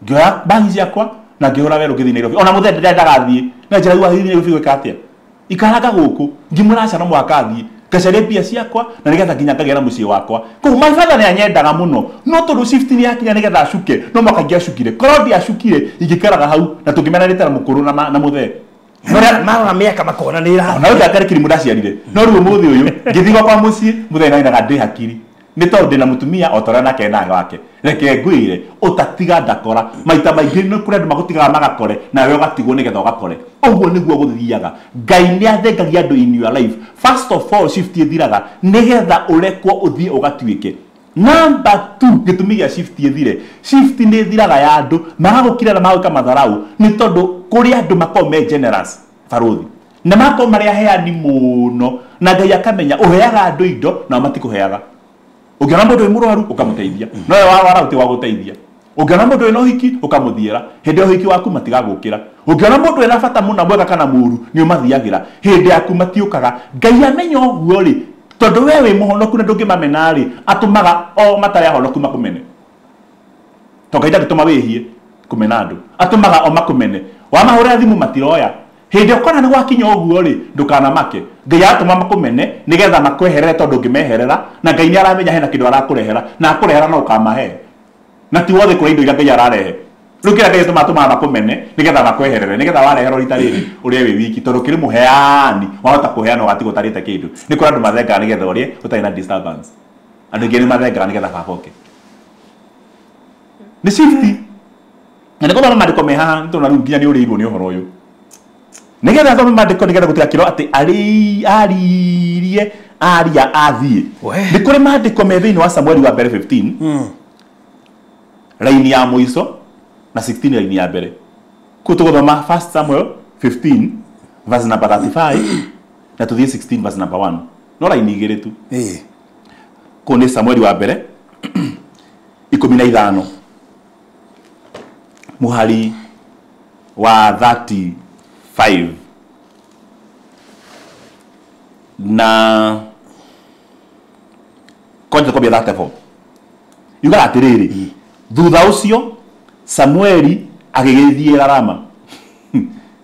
Ngĩoya bagi ciakwa na ngĩhũra werũ ngĩthiĩ Nairobi. Ona mũthee ndendaga thiĩ. Na njĩra rĩu athiĩ Nairobi gwĩka atĩa? Ikaraga gũkũ. Ngĩmwĩra aca no mũhaka athiĩ. Ngacaria mbia ciakwa na nĩgetha nginya ngagĩa na mũciĩ wakwa. Koguo my father nĩ anyendaga mũno. No tondũ shift nĩ yakinya nĩgetha acuke no mũhaka ingĩacukire. Korwo ndiacukire ingĩikaraga hau na tũngĩmenanĩte na mũkũrũ na mũthee. Marora mĩaka makona nĩ ĩra. Ona rĩu ndarĩ kĩrimũ ndaciarire. No rĩu ũmũthĩ ũyũ ngĩthiĩ gwakwa mũciĩ mũthee nĩ ndĩ hakiri. Nĩ tondũ ndĩna mũtumia o ta ũrĩa nake ena wake. Reke ngwĩre ũtatiga ndakora. Maita maingĩ nĩ kũrĩ andũ magũtigaga magakore nawe ũgatigwo nĩgetha ũgakore. Ũguo nĩguo gũthiaga. Ngai nĩ athengagia andũ in your life. First of all shift ĩthiraga nĩgetha ũrekwo ũthiĩ ũgatuĩke. Number 2 gĩtũmi gĩa shift ĩthire. Shift nĩ ĩthiraga ya andũ magagũkira na magagwĩka matharau nĩ tondũ kũrĩ andũ makoragwo me generous barũthi. Na makoragwo marĩ aheani mũno na Ngai akamenya ũheaga andũ indo nao matikũheaga. Ũngĩona mũndũ wĩ mũrwaru ũkamũteithia. No we warwara ũti wa gũteithia. Ũngĩona mũndũ wĩna ũhiki ũkamũthiĩra. Hĩndĩ ya ũhiki waku matigagũkĩra. Ũngĩona mũndũ wĩna bata mũna mwega kana mũũru nĩ ũmathiagĩra. Hĩndĩ yaku matiũkaga. Ngai amenya ũguo rĩ tondũ we wĩ mũhonoku na ndũngĩmamena rĩ atũmaga o matarĩ ahonoku makũmene. To Ngai ndangĩtũma wĩhie kũmena andũ. Atũmaga o makũmene. Wamahũrĩra thimũ matiroya. Hĩndĩ ũkona nĩ gwakinya ũguo rĩ ndũkanamake. Ngai aratũma makũmene nĩgetha makweherere tondũ ũngĩmeherera na Ngai nĩ aramenya hena kĩndũ arakũrehera na akũrehera no ũkamahe. Na ti wothe kũrĩ indo iria Ngai ararehe. Rĩu kĩrĩa Ngai atũmaga makũmene nĩgetha makweherere nĩgetha wareherwo rita rĩrĩ ũrĩe wĩ wiki tondũ kĩrĩ mũheani wahota kũheana ũgatigwo ũtarĩte kĩndũ. Nĩ kũrĩ andũ mathengaga nĩgetha ũrĩe ũtarĩ na disturbance. Andũ aingĩ nĩ mathengaga nĩgetha baba oke. Nĩ shift. Na nĩ gũthoma maandĩko me haha nĩ tondũ rĩu nginya nĩ ũrĩirwo nĩ ũhoro ũyũ. Nĩgetha thome maandĩko nĩgetha gũtigakĩrwo atĩ aririe aria athiĩ. Nĩ kũrĩ maandĩko me thĩinĩ wa Samueli wa mbere 15 raini ya mũico na 16 raini ya mbere. Kũu tũgũthoma 1 Samuel 15 verse number 35 na tuthiĩ 16 verse number 1. No raini igĩrĩ tu. Kũu nĩ Samueli wa mbere 15 muhari wa 35 na konja kwambia 34. Yugaga atĩrĩrĩ, thutha ũcio Samueli agĩgĩthiĩra Rama.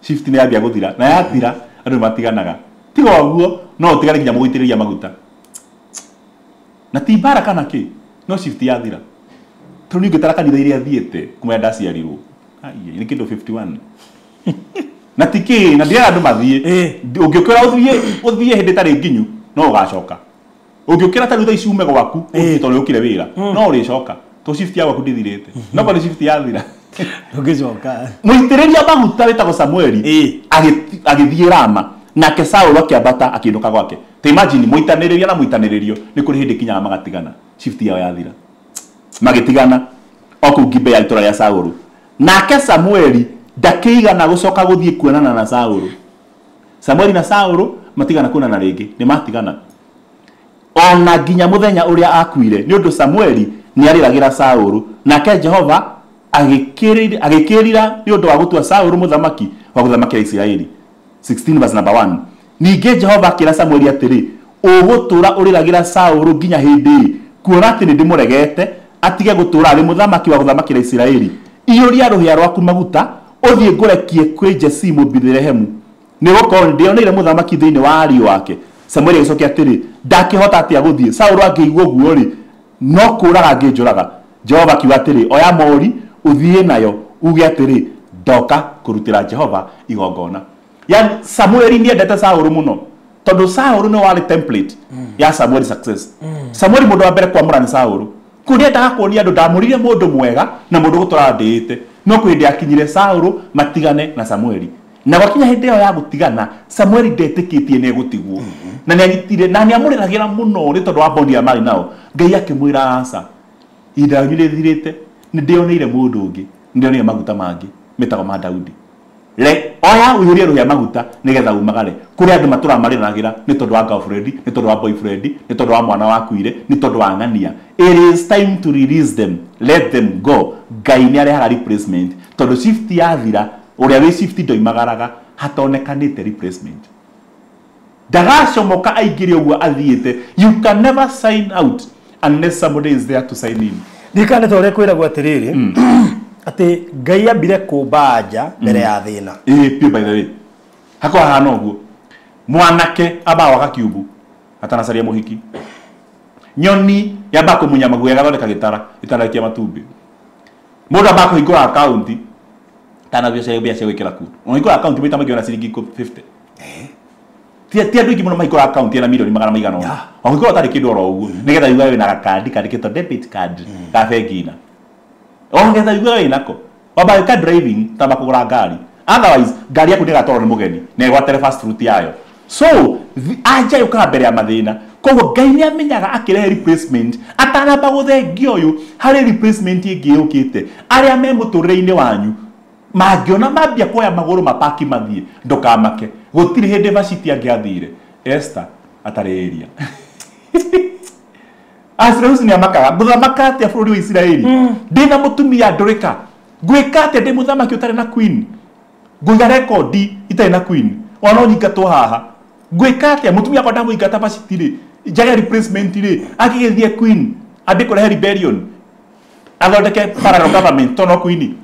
Shift nĩ yambia gũthira na yathira andũ matiganaga. Tiga ũguo no ũtigane nginya mũgũitĩrĩria maguta. Na ti mbara kana kĩ, no shift yathira. Tondũ niĩ ngĩtara kanitha iria thiĩte kuma ndaciarirwo. Ai, nĩ kĩndũ 51. Na ti kĩ, na ndirenda andũ mathiĩ. Ũngĩũkĩra ũthiĩ hĩndĩ ĩtarĩ nginyu no ũgacoka. Ũngĩũkĩra ta rĩu thaa ici ume gwaku ũthiĩ tondũ nĩũkire wĩra no ũrĩcoka. Tondũ shift ya gwaku ndĩthirĩte. No korwo nĩ shift yathira ndũngĩcoka. Mũitĩrĩria maguta wĩtagwo Samueli agĩthiĩ Rama nake Saũlũ akĩambata akĩinũka gwake. Ta imagine mũitanĩrĩria na mũitanĩrĩrio nĩ kũrĩ hĩndĩ kinyaga magatigana. Shift yao yathira. Magĩtigana o kũu Gibea itũũra rĩa Saũlũ. Nake Samueli ndakĩigana gũcoka gũthiĩ kuonana na Saũlũ. Samueli na Saũlũ matigana kuonana rĩngĩ, nĩ matigana. Ona nginya mũthenya ũrĩa akuire nĩ ũndũ Samueli nĩ arĩragĩra Saũlũ, nake Jehova agĩkĩrira nĩ ũndũ wa gũtua Saũlũ mũthamaki wa gũthamakĩra Isiraeli. 16 verse number 1. Ningĩ Jehova akĩra Samueli atĩrĩ, ũgũtũũra ũrĩragĩra Saũlũ nginya hĩndĩ ĩ, kuona atĩ nĩndĩmũregete atige gũtũũra arĩ mũthamaki wa gũthamakĩra Isiraeli. Iyũria rũhĩa rwaku maguta ũthiĩ ngũrekie kwĩ Jesii Mũbithilehemu, nĩgũkorwo nĩndĩoneire mũthamaki thĩinĩ wa ariũ ake. Samueli agĩcokia atĩrĩ, ndakĩhota atĩa gũthiĩ? Saũlũ angĩigua ũguo rĩ, no kũũraga angĩnjũraga. Jehova akiuga atĩrĩ, oya mori ũthiĩ nayo uge atĩrĩ, ndoka kũrutĩra Jehova igongona. Yani Samueli nĩendete Saũlũ mũno tondũ Saũlũ nĩwe warĩ template ya Samueli success. Samueli mũndũ wa mbere kwamũra nĩ Saũlũ. Kũu nĩendaga kuonia andũ ndamũrire mũndũ mwega na mũndũ gũtũraga ndĩĩte. No kwĩ hĩndĩ yakinyire Saũlũ matigane na Samueli. Na gwakinya hĩndĩ ĩyo ya gũtigana Samueli ndetĩkĩtie nĩ egũtigwo. Na nĩanyitire na nĩamũrĩragĩra mũno nĩ tondũ wa bondi ya marĩ nao. Ngai akĩmwĩra aca, ihinda rĩanyu rĩthirĩte, nĩndĩoneire mũndũ ũngĩ, nĩndĩoneire maguta mangĩ metagwo ma Daudi. Le oya ũiyũrie rũhĩa maguta nĩgetha umagare. Kũrĩ andũ matũraga marĩragĩra nĩ tondũ wa girlfriend, nĩ tondũ wa boyfriend, nĩ tondũ wa mwana wakuire, nĩ tondũ wa ng'ania. It is time to release them, let them go. Ngai nĩ arehaga replacement tondũ shift yathira ũrĩa wĩ shift ndoimagaraga hatonekanĩte replacement. Ndagacomoka aingĩre ũguo athiĩte. You can never sign out unless somebody is there to sign in. Ndirikane ta ũrĩa kwĩragwo atĩrĩrĩ atĩ Ngai ambire kũmba nja mbere ya thĩna. Ĩĩ piũ, by the way. Hakwa hahana ũguo. Mwanake ambaga gwaka kiumbu atanacaria mũhiki. Nyoni yambaga kũmunya maguoya ĩgathondeka gĩtara ĩtanarekia matumbĩ. Mũndũ ambaga kũhingũra akaunti atanathiĩ mbia cia gwĩkĩra kuo. Ũhingũra akaunti maita maingĩ ona ciringi 50. Ti andũ aingĩ mũno mahingũra akaunti ena mirioni magana maigana ũna. Wahingũra ũtarĩ kĩndũ oro ũguo nĩgetha yuge wĩna gakandi kandĩkĩtwo debit card ka bengi na. O nĩgetha yuge wĩnako. Wamba wĩka driving tamba kũgũra ngari. Otherwise ngari yaku ndĩgatwarwo nĩ mũgeni na ĩgwatere fast route yayo. So anja yũkaga mbere ya mathĩna. Koguo Ngai nĩ amenyaga akĩrehe replacement atanamba gũthengia ũyũ harĩ replacement ĩngĩ yũkĩte. Arĩa me mũtũrĩre-inĩ wanyu mangĩona mambia kuoya magũrũ mapaki mathiĩ ndũkamake. Gũtirĩ hĩndĩ Vashti angĩathire Esther atarĩ area. Ahasuerus nĩ amakaga ngũthamaka atĩa bũrũri wa Isiraeli ndĩna mũtumia ndũrĩka ngwĩka atĩa ndĩ mũthamaki ũtarĩ na queen ngũiga rekondi itarĩ na queen ona no nyingatwo haha ngwĩka atĩa mũtumia wakwa ndamũingata Vashti rĩ njage replacement rĩ angĩgĩthiĩ queen ambie kũrehe rebellion athondeke parallel government to no queen.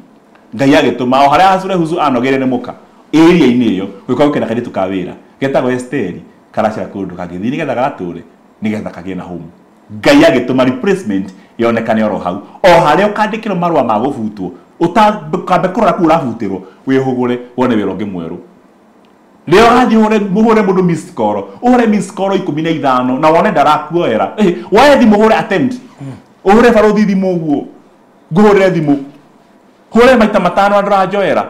Ngai agĩtũma o harĩa Ahasuerus anogeire nĩ mũka area-inĩ ĩyo gwĩka gũkena kairĩtu ka wĩra getagwo Esteri karacera kũndũ kangĩthiĩ nĩgetha gagatũre nĩgetha kagĩe na home. Ngai agĩtũma replacement yonekane oro hau o harĩa ũkandĩkĩrwo marũa ma gũbutwo ũtambe kũrora kũu ũrabutĩrwo wĩhũgũre wone wĩra ũngĩ mwerũ. Rĩo ũrathiĩ mũhũre mũndũ miss call ũhũre miss call 15 na wone ndarakuoera woe thimũ ũhũre attempt ũhũre barũthi thimũ ũguo ngũhũrĩre thimũ hũre maita matano na ndũranjoera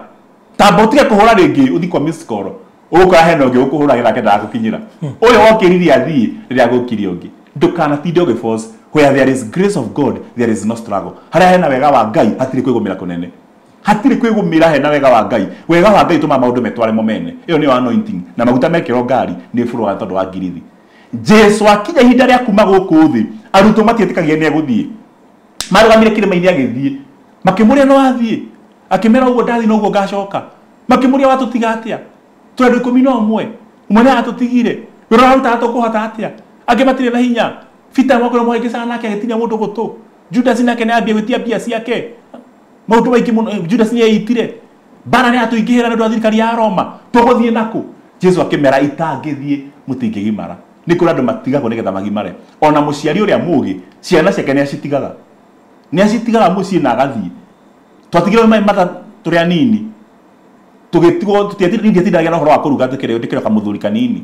tamba ũtige kũhũra rĩngĩ ũthiĩ kwa miss call ũgũkora hena ũngĩ ũkũhũragĩra nake ndagũkinyĩra ũyũ wokĩririe athiĩ rĩrĩa gũkirie ũngĩ. Ndũkanatinde ũgĩforce. Where there is grace of God there is no struggle. Harĩa hena wega wa Ngai hatirĩ kwĩgũmĩra kũnene. Hatirĩ kwĩgũmĩra hena wega wa Ngai. Wega wa Ngai tũma maũndũ metware mo mene. Ĩyo nĩyo anointing. Na maguta mekĩrwo ngari nĩ bũrũra tondũ wa ngirithi. Jesu akinya ihinda rĩa kuma gũkũ thĩ, arutwo matietĩkagia nĩ egũthiĩ. Marũgamire kĩrĩma-inĩ agĩthiĩ. Makĩmũria no athiĩ. Akĩmera ũguo ndathiĩ noguo ngacoka. Makĩmũria watũtiga atĩa? Tũrĩ andũ 11. Ũmwe nĩ atũtigire. Wĩra ũrarutaga tũkũhota atĩa? Angĩ matirĩ na hinya. Peter mwakorwo mũhĩngĩcana nake agĩtinia mũndũ gũtũ. Judas nake nĩ ambia gwĩtia mbia ciake. Maũndũ maingĩ mũno Judas nĩ eitire. Mbara nĩ atũingĩhĩra nĩ ũndũ wa thirikari ya Roma. Tũgũthiĩ nakũ? Jesu akĩmera itangĩthiĩ mũtingĩgimara. Nĩ kũrĩ andũ matigagwo nĩgetha magimare. Ona mũciari ũrĩa mũũgĩ ciana ciake nĩ acitigaga. Nĩ acitigaga mũciĩ na agathiĩ. Twatigirwo maĩ mata tũrĩ anini. Tũgĩtigwo tũtiatindagia na ũhoro wa kũruga ndĩkĩrĩ kamũthuri kanini.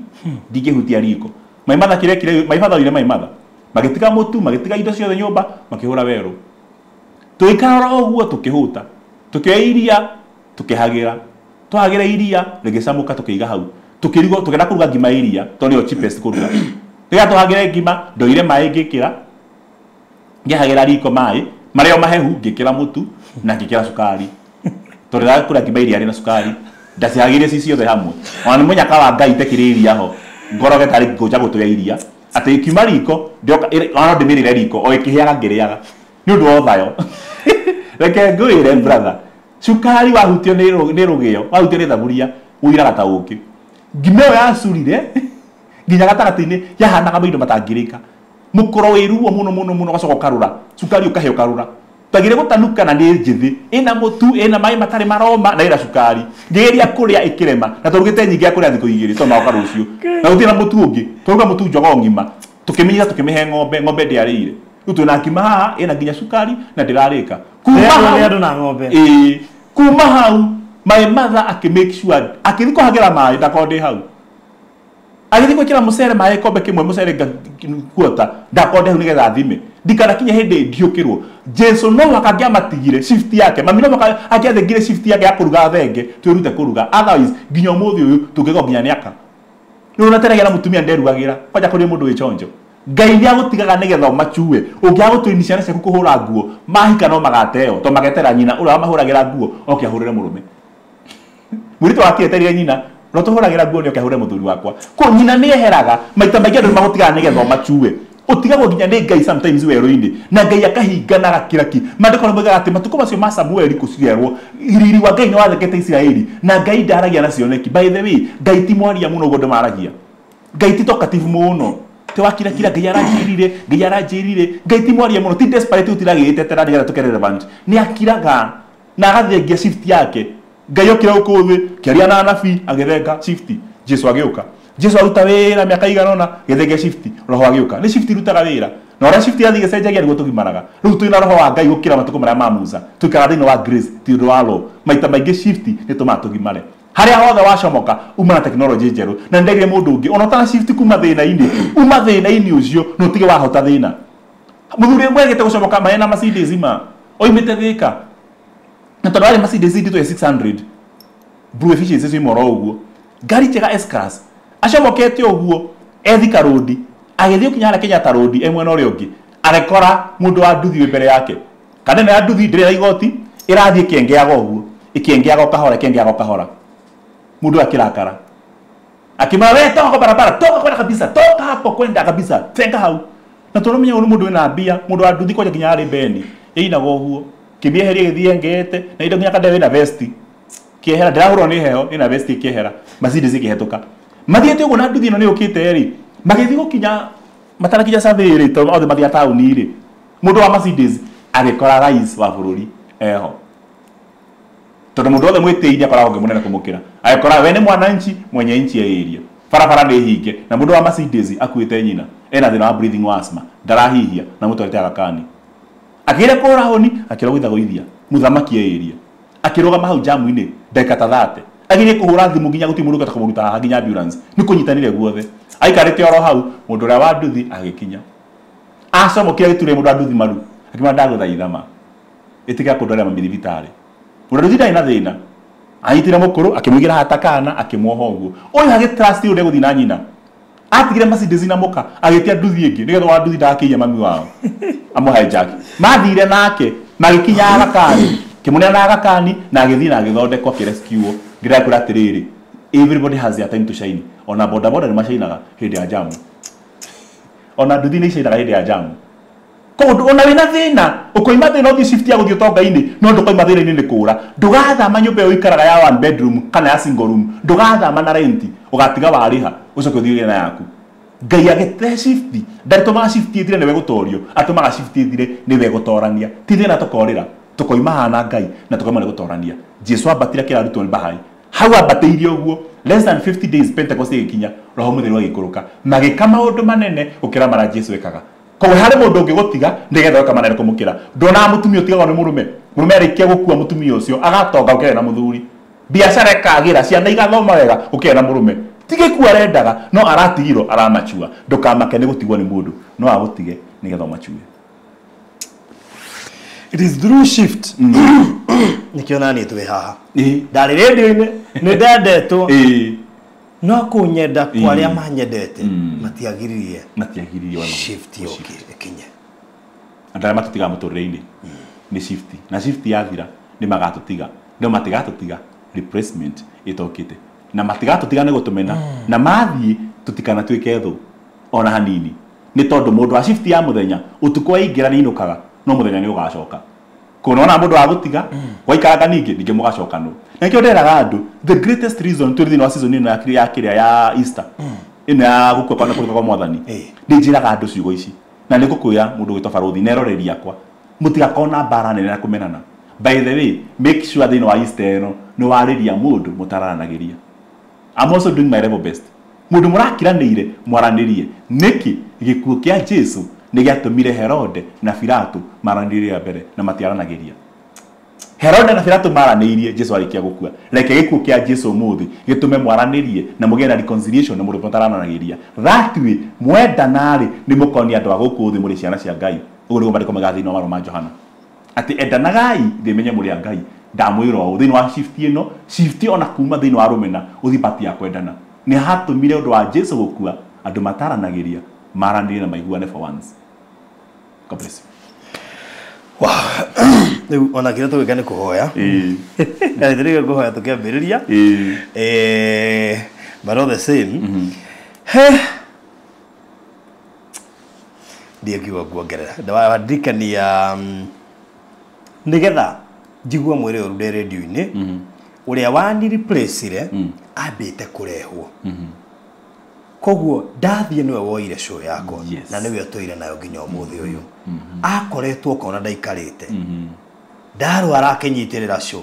Ndingĩhutia riko. Maĩ matha kĩrĩa kĩrĩa maĩ matha oire maĩ matha. Magĩtiga mũtu, magĩtiga indo ciothe nyũmba, makĩhũra werũ. Tũgĩikara oro ũguo tũkĩhũta. Tũkĩoya iria, tũkĩhagĩra. Twahagĩra iria, rĩgĩcamũka tũkĩiga hau. Tũkĩrigwo tũkĩenda kũruga ngima ya iria, tondũ nĩyo cheapest kũruga. Rĩrĩa twahagĩra ngima, ndoire maĩ ngĩkĩra, ngĩhagĩra riko maĩ, marĩa o mahehu ngĩkĩra mũtu na ngĩkĩra cukari. Tondũ ndĩrakũra ngima iria rĩna cukari, ndacihagĩire ci ciothe hamwe. Ona nĩ mũnyaka wa Ngai itekĩrĩ iria ho, ngoroge tarĩ ngũnja gũtũ ya iria. Atĩ ikiuma riko, ndĩoka ona no ndĩmĩrĩre riko, o ĩkĩhĩaga ngĩrĩaga. Nĩ ũndũ wa ũthayo. Reke ngwĩre brother, cukari wahutio nĩ rũgĩo, wahutio nĩ thaburia, ũiraga ta ũkĩ. Ngima ĩyo yacurire nginya gatagatĩ-inĩ yahanaga maindo matangĩrĩka. Mũkoro wĩ ruo mũno mũno mũno ũgacoka ũkarũra, cukari ũkahĩa ũkarũra. Twagire gũtanuka na nĩ njĩthĩ, ĩna mũtu, ĩna maĩ matarĩ maroma na ĩna cukari. Ngĩgeria kũrĩa ĩkĩrema, na twarugĩte nyingĩ ya kũrĩa thikũ igĩrĩ tondũ magoka rũciũ. Na gũtirĩ na mũtu ũngĩ, twaruga mũtu njogoo ng'ima. Tũkĩmĩnyita tũkĩmĩhe ng'ombe, ng'ombe ndĩarĩire. Rĩu twĩna ngima haha ĩna nginya cukari na ndĩrarĩka. Kuma hau andũ na ng'ombe. Ĩĩ, kuma hau my mother akĩ make sure akĩthiĩ kũhagĩra maĩ ndakorwo ndĩ hau. Agĩthiĩ gwĩkĩra mũcere maĩ gĩkombe kĩmwe mũcere kuota ndakorwo ndĩ hau nĩgetha thime. Ndikanakinye hĩndĩ ndiũkĩrwo. Jesu no mũhaka angĩamatigire shift yake. Mami no mũhaka angĩathengire shift yake ya kũruga thenge twĩrute kũruga. Otherwise nginya ũmũthĩ ũyũ tũngĩgwo nginya nĩaka. Rĩu ũnateragĩra mũtumia nderugagĩra kwanja kũrĩ mũndũ wĩ chonjo. Ngai nĩ agũtigaga nĩgetha ũmachue. Ũngĩaga gũtũini ciana ciaku kũhũra nguo, mahika no magateo to magetera nyina ũrĩa wamahũragĩra nguo oke ahũrĩre mũrũme. Mũirĩtu wakĩeterire nyina ũrĩa tũhũragĩra nguo nĩ oke ahũre mũthuri wakwa. Ko nyina nĩ eheraga maita maingĩ andũ nĩmagũtigaga nĩgetha ũmachue. Ũtigagwo nginya nĩ Ngai sometimes werũ-inĩ na Ngai akahingana agakira ki. Maandĩko nĩ moigaga atĩ matukũ macio ma Samueli kũciarwo riri wa Ngai nĩ wathekete Isiraeli na Ngai ndaragia na cioneki. By the way, Ngai ti mwaria mũno ũguo andũ maragia. Ngai ti talkative mũno. Ti wakira kira Ngai aranjĩrire, Ngai aranjĩrire. Ngai ti mwaria mũno, ti desperate ũtiragĩtetera nĩgetha tũke relevant. Nĩ akiraga na agathengia shift yake. Ngai okire gũkũ thĩ, kĩaria na anabii, agĩthenga shift. Jesu agĩũka. Jesu aruta wĩra mĩaka igana ũna, agĩthengia shift, roho agĩũka. Nĩ shift irutaga wĩra. Na ũrĩa shift yathiĩ ĩgĩcenjagia nĩguo tũgimaraga. Rĩu twĩna roho wa Ngai gũkĩra matukũ marĩa ma Musa. Tũikaraga thĩinĩ wa grace, ti ũndũ wa law. Maita maingĩ shift nĩ tũmaga tũgimare. Harĩa hothe wacomoka, uma na tekinoronjĩ njerũ. Na nĩnderire mũndũ ũngĩ, ona ũtana shift kuma thĩna-inĩ, uma thĩna-inĩ ũcio, na ũtige wahota thĩna. Mũthuri ũmwe agĩte gũcomoka maĩ na Mercedes ma, oimĩte Thĩka. Na tondũ arĩ Mercedes nditũ ya 600, Blue Efficiency ciuma oro ũguo. Ngari njega S-Class. Acomokete ũguo, e Thika Road, agĩthiĩ gũkinya harĩa Kenyatta Road, e mwena ũrĩa ũngĩ, agĩkora mũndũ wa nduthi wĩ mbere yake. Kana ĩno ya nduthi ndĩrĩ na igoti, ĩrathiĩ ĩkĩengeaga ũguo, ĩkĩengeaga o kahora, ĩkĩengeaga o kahora. Mũndũ akĩrakara. Akĩmwĩra, we toka kwa barabara, toka kwenda kabisa, toka hapo kwenda kabisa, tenga hau. Na tondũ menya ũyũ nĩ mũndũ wĩna mbia, mũndũ wa nduthi kwanja nginya arĩ Beni, yainaga ũguo. Kĩmĩeheria ĩgĩthiĩ engete, na indo nginya kande wĩna vesti. Kĩehera, ndĩrahũrwo nĩ heho, ĩna vesti ĩkĩehera, Mercedes ĩkĩhetũka. Mathiĩte ũguo na nduthi ĩno nĩ yũkĩte rĩ, magĩthiĩ gũkinya, matanakinya Survey rĩ, tondũ othe mathiaga taũni rĩ, mũndũ wa Mercedes agĩkora rais wa bũrũri eho. Tondũ mũndũ wothe mwĩtĩi nĩ akoragwo ũngĩ mũnene kũmũkĩra. Agĩkora we nĩ mwananchi mwenye nchi ya area. Barabara nĩ hinge, na mũndũ wa Mercedes akuĩte nyina, ena thĩna wa breathing wa asthma, ndarahihia, na mũtwarĩte Aga Khan. Akĩgeria kũhũra honi, akĩrogithagũithia, mũthamaki e area. Akĩrũgama hau jamu-inĩ, ndagĩka ta 30. Agerie kũhũra thimũ nginya gũtirĩ mũndũ ũngĩhota kũmũruta haha nginya ambulance. Nĩ kũnyitanire guothe. Aikarĩte oro hau, mũndũ ũrĩa wa nduthi agĩkinya. Acomokire agĩturĩria mũndũ wa nduthi maru. Akĩmwĩra ndagũthaitha ma. Ĩtĩkĩra kũndwarĩra mami thibitarĩ. Mũndũ wa nduthi ndarĩ na thĩna. Anyitire mũkũrũ, akĩmũigĩra haha ta kana, akĩmuoha ũguo. Ũyũ agĩtrust ũrĩa egũthiĩ na nyina. Atigire Mercedes na mũka, agĩtia nduthi ĩngĩ, nĩgetha wa nduthi ndagakĩiye mami wao. Amũhe Jack. Mathire nake, magĩkinya Aga Khan. Kĩmũneana gakani na agĩthiĩ na agĩthondekwo akĩrescue. Ndĩrakwĩra atĩrĩrĩ, everybody has their time to shine. Ona boda boda nĩ macainaga hĩndĩ ya jamu. Ona nduthi nĩ icainaga hĩndĩ ya jamu. Koguo ona wĩna thĩna, ũkoima thĩna ũthiĩ shift ya gũthiĩ ũtonga-inĩ, no ndũkoima thĩna-inĩ nĩ kũra. Ndũgathama nyũmba ĩyo ũikaraga ya one bedroom kana ya single room. Ndũgathama na rent, ũgatiga warĩha, ũcoke ũthiĩ ũgĩe na yaku. Ngai agĩte shift, ndatũmaga shift ĩthire nĩwe gũtorio, atũmaga shift ĩthire nĩwe gũtorania. Ti thĩna tũkorĩra, tũkoima hana Ngai na tũkoima nĩ gũtorania. Jesu ambatire kĩra arutwo nĩ Bahai. Hau ambatĩirie ũguo, less than 50 days Pentecost ĩgĩkinya, Roho Mũtheru agĩikũrũka. Magĩka maũndũ manene gũkĩra marĩa Jesu ekaga. Koguo harĩ mũndũ ũngĩgũtiga nĩgetha weka manene kũmũkĩra. Ndonaga mũtumia ũtigagwo nĩ mũrũme. Mũrũme arĩkia gũkua mũtumia ũcio agatonga gũkĩra na mũthuri. Biacara ĩkagĩra, ciana igathoma wega gũkĩra na mũrũme. Ti gĩkuũ arendaga, no aratigirwo aramachua. Ndũkamake nĩ gũtigwo nĩ mũndũ, no agũtige nĩgetha ũmachue. It is through shift. Nĩkĩo naniĩ twĩ haha. Ndarĩ rĩndiũ-inĩ, nĩ ndendetwo. No kũnyenda kwa arĩa manyendete matiagiririe. Matiagiririe shift yũke ĩkinye. Andũ arĩa matũtigaga mũtũrĩre-inĩ nĩ shift. Na shift yathira nĩ magatũtiga. No matigatũtiga replacement ĩtokĩte. Na matigatũtiga nĩ gũtũmena. Na mathiĩ tũtikanatuĩke thũ ona hanini. Nĩ tondũ mũndũ wa shift ya mũthenya ũtukũ waingĩra nĩ inũkaga, no mũthenya nĩ ũgacoka. Kuona mũndũ wa gũtiga waikaranga ningĩ ningĩ mũgacokanwo. Na nĩkĩo nderaga andũ the greatest reason tũrĩ thĩinĩ wa season ĩno ya kĩrĩa ya Easter ĩno ya gũkua kwa kũriũka kwa Mwathani, nĩ njĩraga andũ ciugo ici na nĩ ngũkwĩra mũndũ gwĩtwo Barũthi neroreri akwa, mũtigakorwo na mbara nene na kũmenana. By the way, make sure thĩinĩ wa Easter ĩno nĩ warĩria mũndũ mũtararanagĩria. I'm also doing my level best. Mũndũ mũrakiranĩire mwaranĩrie. Nĩkĩ gĩkuũ kĩa Jesu nĩ gĩatũmire Herode na Pilato maranĩrie mbere na matiaranagĩria. Herode na Pilato maranĩirie Jesu arĩkia gũkua. Reke gĩkuũ kĩa Jesu ũmũthĩ gĩtũme mwaranĩrie na mũgĩe na reconciliation na mũndũ mũtaranagĩria. That way mwendanarĩ nĩ mũkonia andũ a gũkũ thĩ mũrĩ ciana cia Ngai. Ũguo nĩguo maandĩko maugaga thĩinĩ wa marũa ma Johana. Atĩ endanagai thĩ menye mũrĩ a Ngai. Ndamwĩra ũũ thĩinĩ wa shift ĩno, shift ona kuma thĩinĩ wa rũmena ũthiĩ pati ya kwendana. Nĩ hatũmire ũndũ wa Jesu gũkua andũ mataranagĩria maranĩrie na maiguane for once. God bless you. Wow. Rĩu ona kĩrĩa tũgwĩka nĩ kũhoya. Na nĩ kũhoya tũkĩambĩrĩria. But all the same, ndiakiuga nguongerera. Ndawandirikania nĩgetha njigue mwĩrĩ ũyũ ndĩ rĩndiũ-inĩ, ũrĩa wani-replace-ire ambĩte kũrehwo. Koguo ndathiĩ nĩwe woire show yakwa na nĩwe ũtũire nayo nginya ũmũthĩ ũyũ. Akoretwo kona ndaikarĩte. Ndarwara akĩnyitĩrĩra show.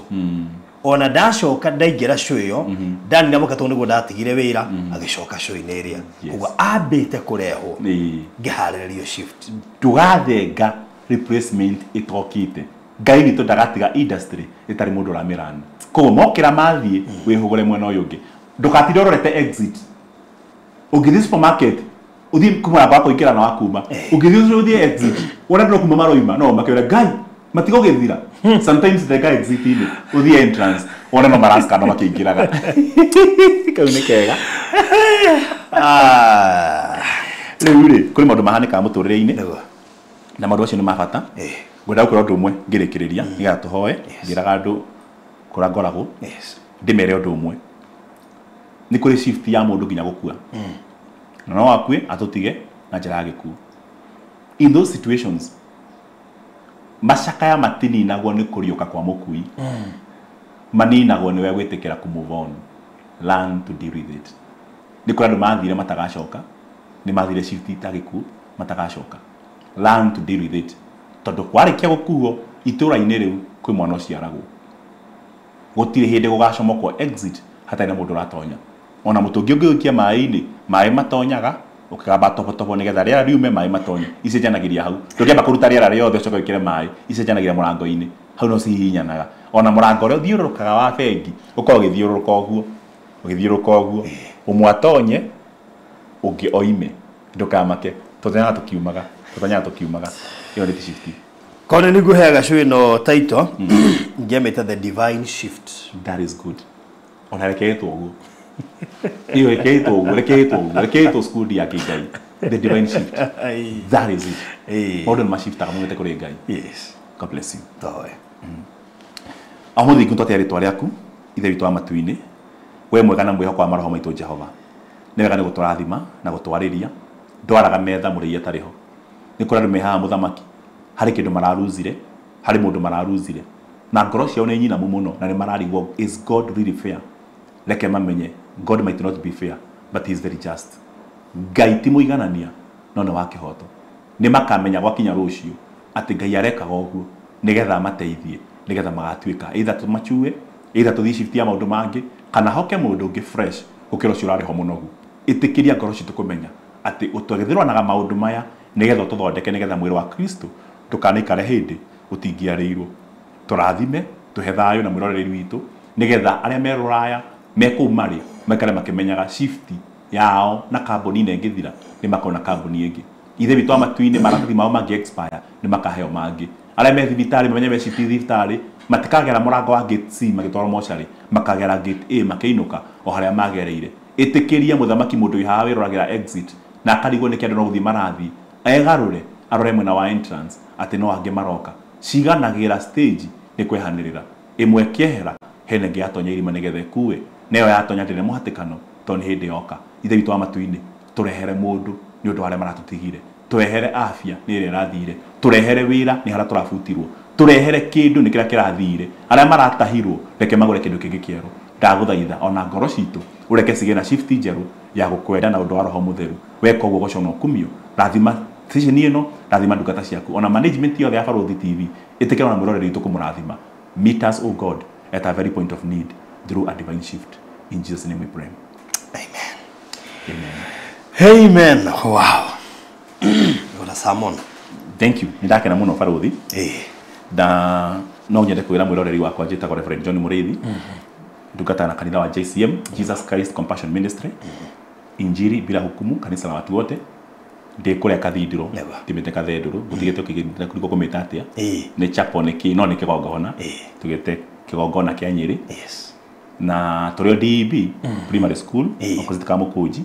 Ona ndacoka ndaingĩra show ĩyo, ndanina mũkato nĩguo ndatigire wĩra, agĩcoka show-inĩ ĩrĩa. Koguo ambĩte kũrehwo ngĩharĩrĩrio shift. Ndũgathenga replacement ĩtokĩte. Ngai witũ ndagatiga industry ĩtarĩ mũndũ ũramĩrana. Koguo mokĩra mathiĩ wĩhũgũre mwena ũyũ ũngĩ. Ndũgatinde ũrorete exit. Ũngĩthiĩ supermarket ũthiĩ kuma wa kũingĩra na wa kuma, ũngĩthiĩ ũthiĩ exit wona andũ kuma maroima no makĩũra Ngai matigũgĩthira. Sometimes the guy exit inĩ ũthiĩ entrance wone no maraskana makĩingĩraga. Kau nĩ kega. Rĩu rĩ kũrĩ maũndũ mahanĩkaga mũtũrĩre-inĩ na maũndũ macio nĩ ma bata. Ngwenda gũkwĩra ũndũ ũmwe ngĩrĩkĩrĩria nĩgetha tũhoe ngĩraga andũ kũrĩa ngoragwo ndĩmere ũndũ ũmwe. Nĩ kũrĩ shift ya mũndũ nginya gũkua. Na no akue atũtige na njĩra ya gĩkuũ. In those situations macakaya matininagwo nĩ kũriũka kwa mũkui. Maninagwo nĩwe gwĩtĩkĩra kũ move on. Learn to deal with it. Nĩ kũrĩ andũ mathire matagacoka, nĩ mathire shift ta gĩkuũ matagacoka. Learn to deal with it. Tondũ kwarĩkia gũkuo itũra-inĩ rĩu kwĩ mwana ũciaragwo. Gũtirĩ hĩndĩ gũgacomokwo exit hatarĩ na mũndũ ũratonya. Ona mũtũngi ũngĩũkia maĩ-inĩ, maĩ matonyaga ũkĩgamba tobotobo nĩgetha rĩera riume maĩ matonye. Icenjanagĩria hau. Ndũngĩamba kũruta rĩera rĩothe ũcoke wĩkĩre maĩ, icenjanagĩria mũrango-inĩ. Hau no cihihinyanaga. Ona mũrango ũrĩa ũthiũrũrũkaga wa bengi ũkoragwo ũgĩthiũrũrũka ũguo, ũgĩthiũrũrũka ũguo. Ũmwe atonye, ũngĩ oime. Ndũkamake. Tũtonyaga tũkiumaga, tũtonyaga tũkiumaga. Ĩyo nĩ shift. Kone nĩguo heaga show ĩno title, ngĩamĩta The Divine Shift. That is good. Ona reke ĩtwo ũguo. Iyo reke ĩtwo ũguo, reke ĩtwo ũguo, reke ĩtwo school ya Ngai. The Divine Shift. That is it. Maũndũ nĩ mashiftaga maumĩte kũrĩ Ngai. Yes. God bless you. Toy. Amuthi ngutwatia ritwa riaku ithe witũ wa matu-inĩ, we mwega na mwĩhoko wa maroho maitũ Jehova. Nĩ wega nĩ gũtũrathima na gũtwarĩria. Ndwaraga metha mũrĩi atarĩ ho. Nĩ kũrĩ andũ me haha mũthamaki, harĩ kĩndũ mararuzire, harĩ mũndũ mararuzire. Na ngoro ciao nĩ nyinamu mũno na nĩ mararigwo, is God really fair? Reke mamenye God might not be fair, but he is very just. Ngai ti mũiganania no nĩ wa kĩhoto. Nĩ makamenya gwakinya rũciũ atĩ Ngai arekaga ũguo nĩgetha amateithie, nĩgetha magatuĩka either tũmachue, either tũthiĩ shift ya maũndũ mangĩ, kana hoke mũndũ ũngĩ fresh gũkĩra ũcio ũrarĩ ho mũnogu. Ĩtĩkĩria ngoro citũ kũmenya atĩ ũtũgĩthĩrwanaga maũndũ maya nĩgetha ũtũthondeke, nĩgetha mwĩrĩ wa Kristo ndũkanaikare hĩndĩ ũtingĩarĩirwo. Tũrathime, tũhe thayũ na mwĩroreri witũ, nĩgetha arĩa me rũraya me kũu marĩ maikare makĩmenyaga shift yao na kambuni ĩno ĩngĩthira nĩ makona kambuni ĩngĩ. Ithe witũ wa matu-inĩ maratathi mao mangĩ expire nĩ makaheo mangĩ. Arĩa me thibitarĩ mamenye me shift thibitarĩ matikagera mũrango wa gate C magĩtwarwo mocarĩ, makagera gate A makĩinũka o harĩa magereire. Ĩtĩkĩria mũthamaki mũndũ wĩ haha wĩroragĩra exit na akarigwo nĩ kĩndũ no gũthiĩ marathiĩ, egarũre arore mwena wa entrance atĩ no angĩ maroka. Ciganagĩra stage nĩ kwehanĩrĩra, ĩmwe kĩehera hena ĩngĩ yatonya irima nĩgetha ĩkue, nayo yatonya ndĩrĩ mũhatĩkano tondũ nĩ hĩndĩ yoka. Ithe witũ wa matu-inĩ, tũrehere mũndũ nĩ ũndũ wa arĩa maratũtigire, tũrehere afya nĩ ĩrĩa ĩrathire, tũrehere wĩra nĩ harĩa tũrabutirwo, tũrehere kĩndũ nĩ kĩrĩa kĩrathire, arĩa maratahirwo reke magũre kĩndũ kĩngĩ kĩerũ. Ndagũthaitha ona ngoro citũ ũreke cigĩe na shift njerũ ya gũkwenda na ũndũ wa Roho Mũtheru. Weka ũguo gocwo na ũkumio. Rathima station ĩno, rathima ndungata ciaku, ona management yothe ya Barũthi TV, ĩtĩkĩra ona mwĩroreri witũ kũmũrathima. Meet us, O God, at our very point of need through a divine shift. In Jesus' name we pray. Amen. Amen. Amen. Wow. What a sermon. Thank you. Nĩndakena mũno Barũthi. Na no nyende kwĩra mwĩroreri wakwa njĩtagwo Reverend John Mũrĩithi. Ndungata na kanitha wa JCM, Jesus Christ Compassion Ministry. Injiri bila hukumu, kanisa la watu wote. Ndĩ kũrĩa Cathedral, ndimĩte Cathedral, gũtigĩte ũkĩgĩra kũriko kũmĩta atĩa. Nĩ chapel nĩ kĩ, no nĩ kĩgongona. Tugĩte kĩgongona kĩa Nyĩrĩ. Na tũrĩ o DEB Primary School, opposite Kamũkũnji.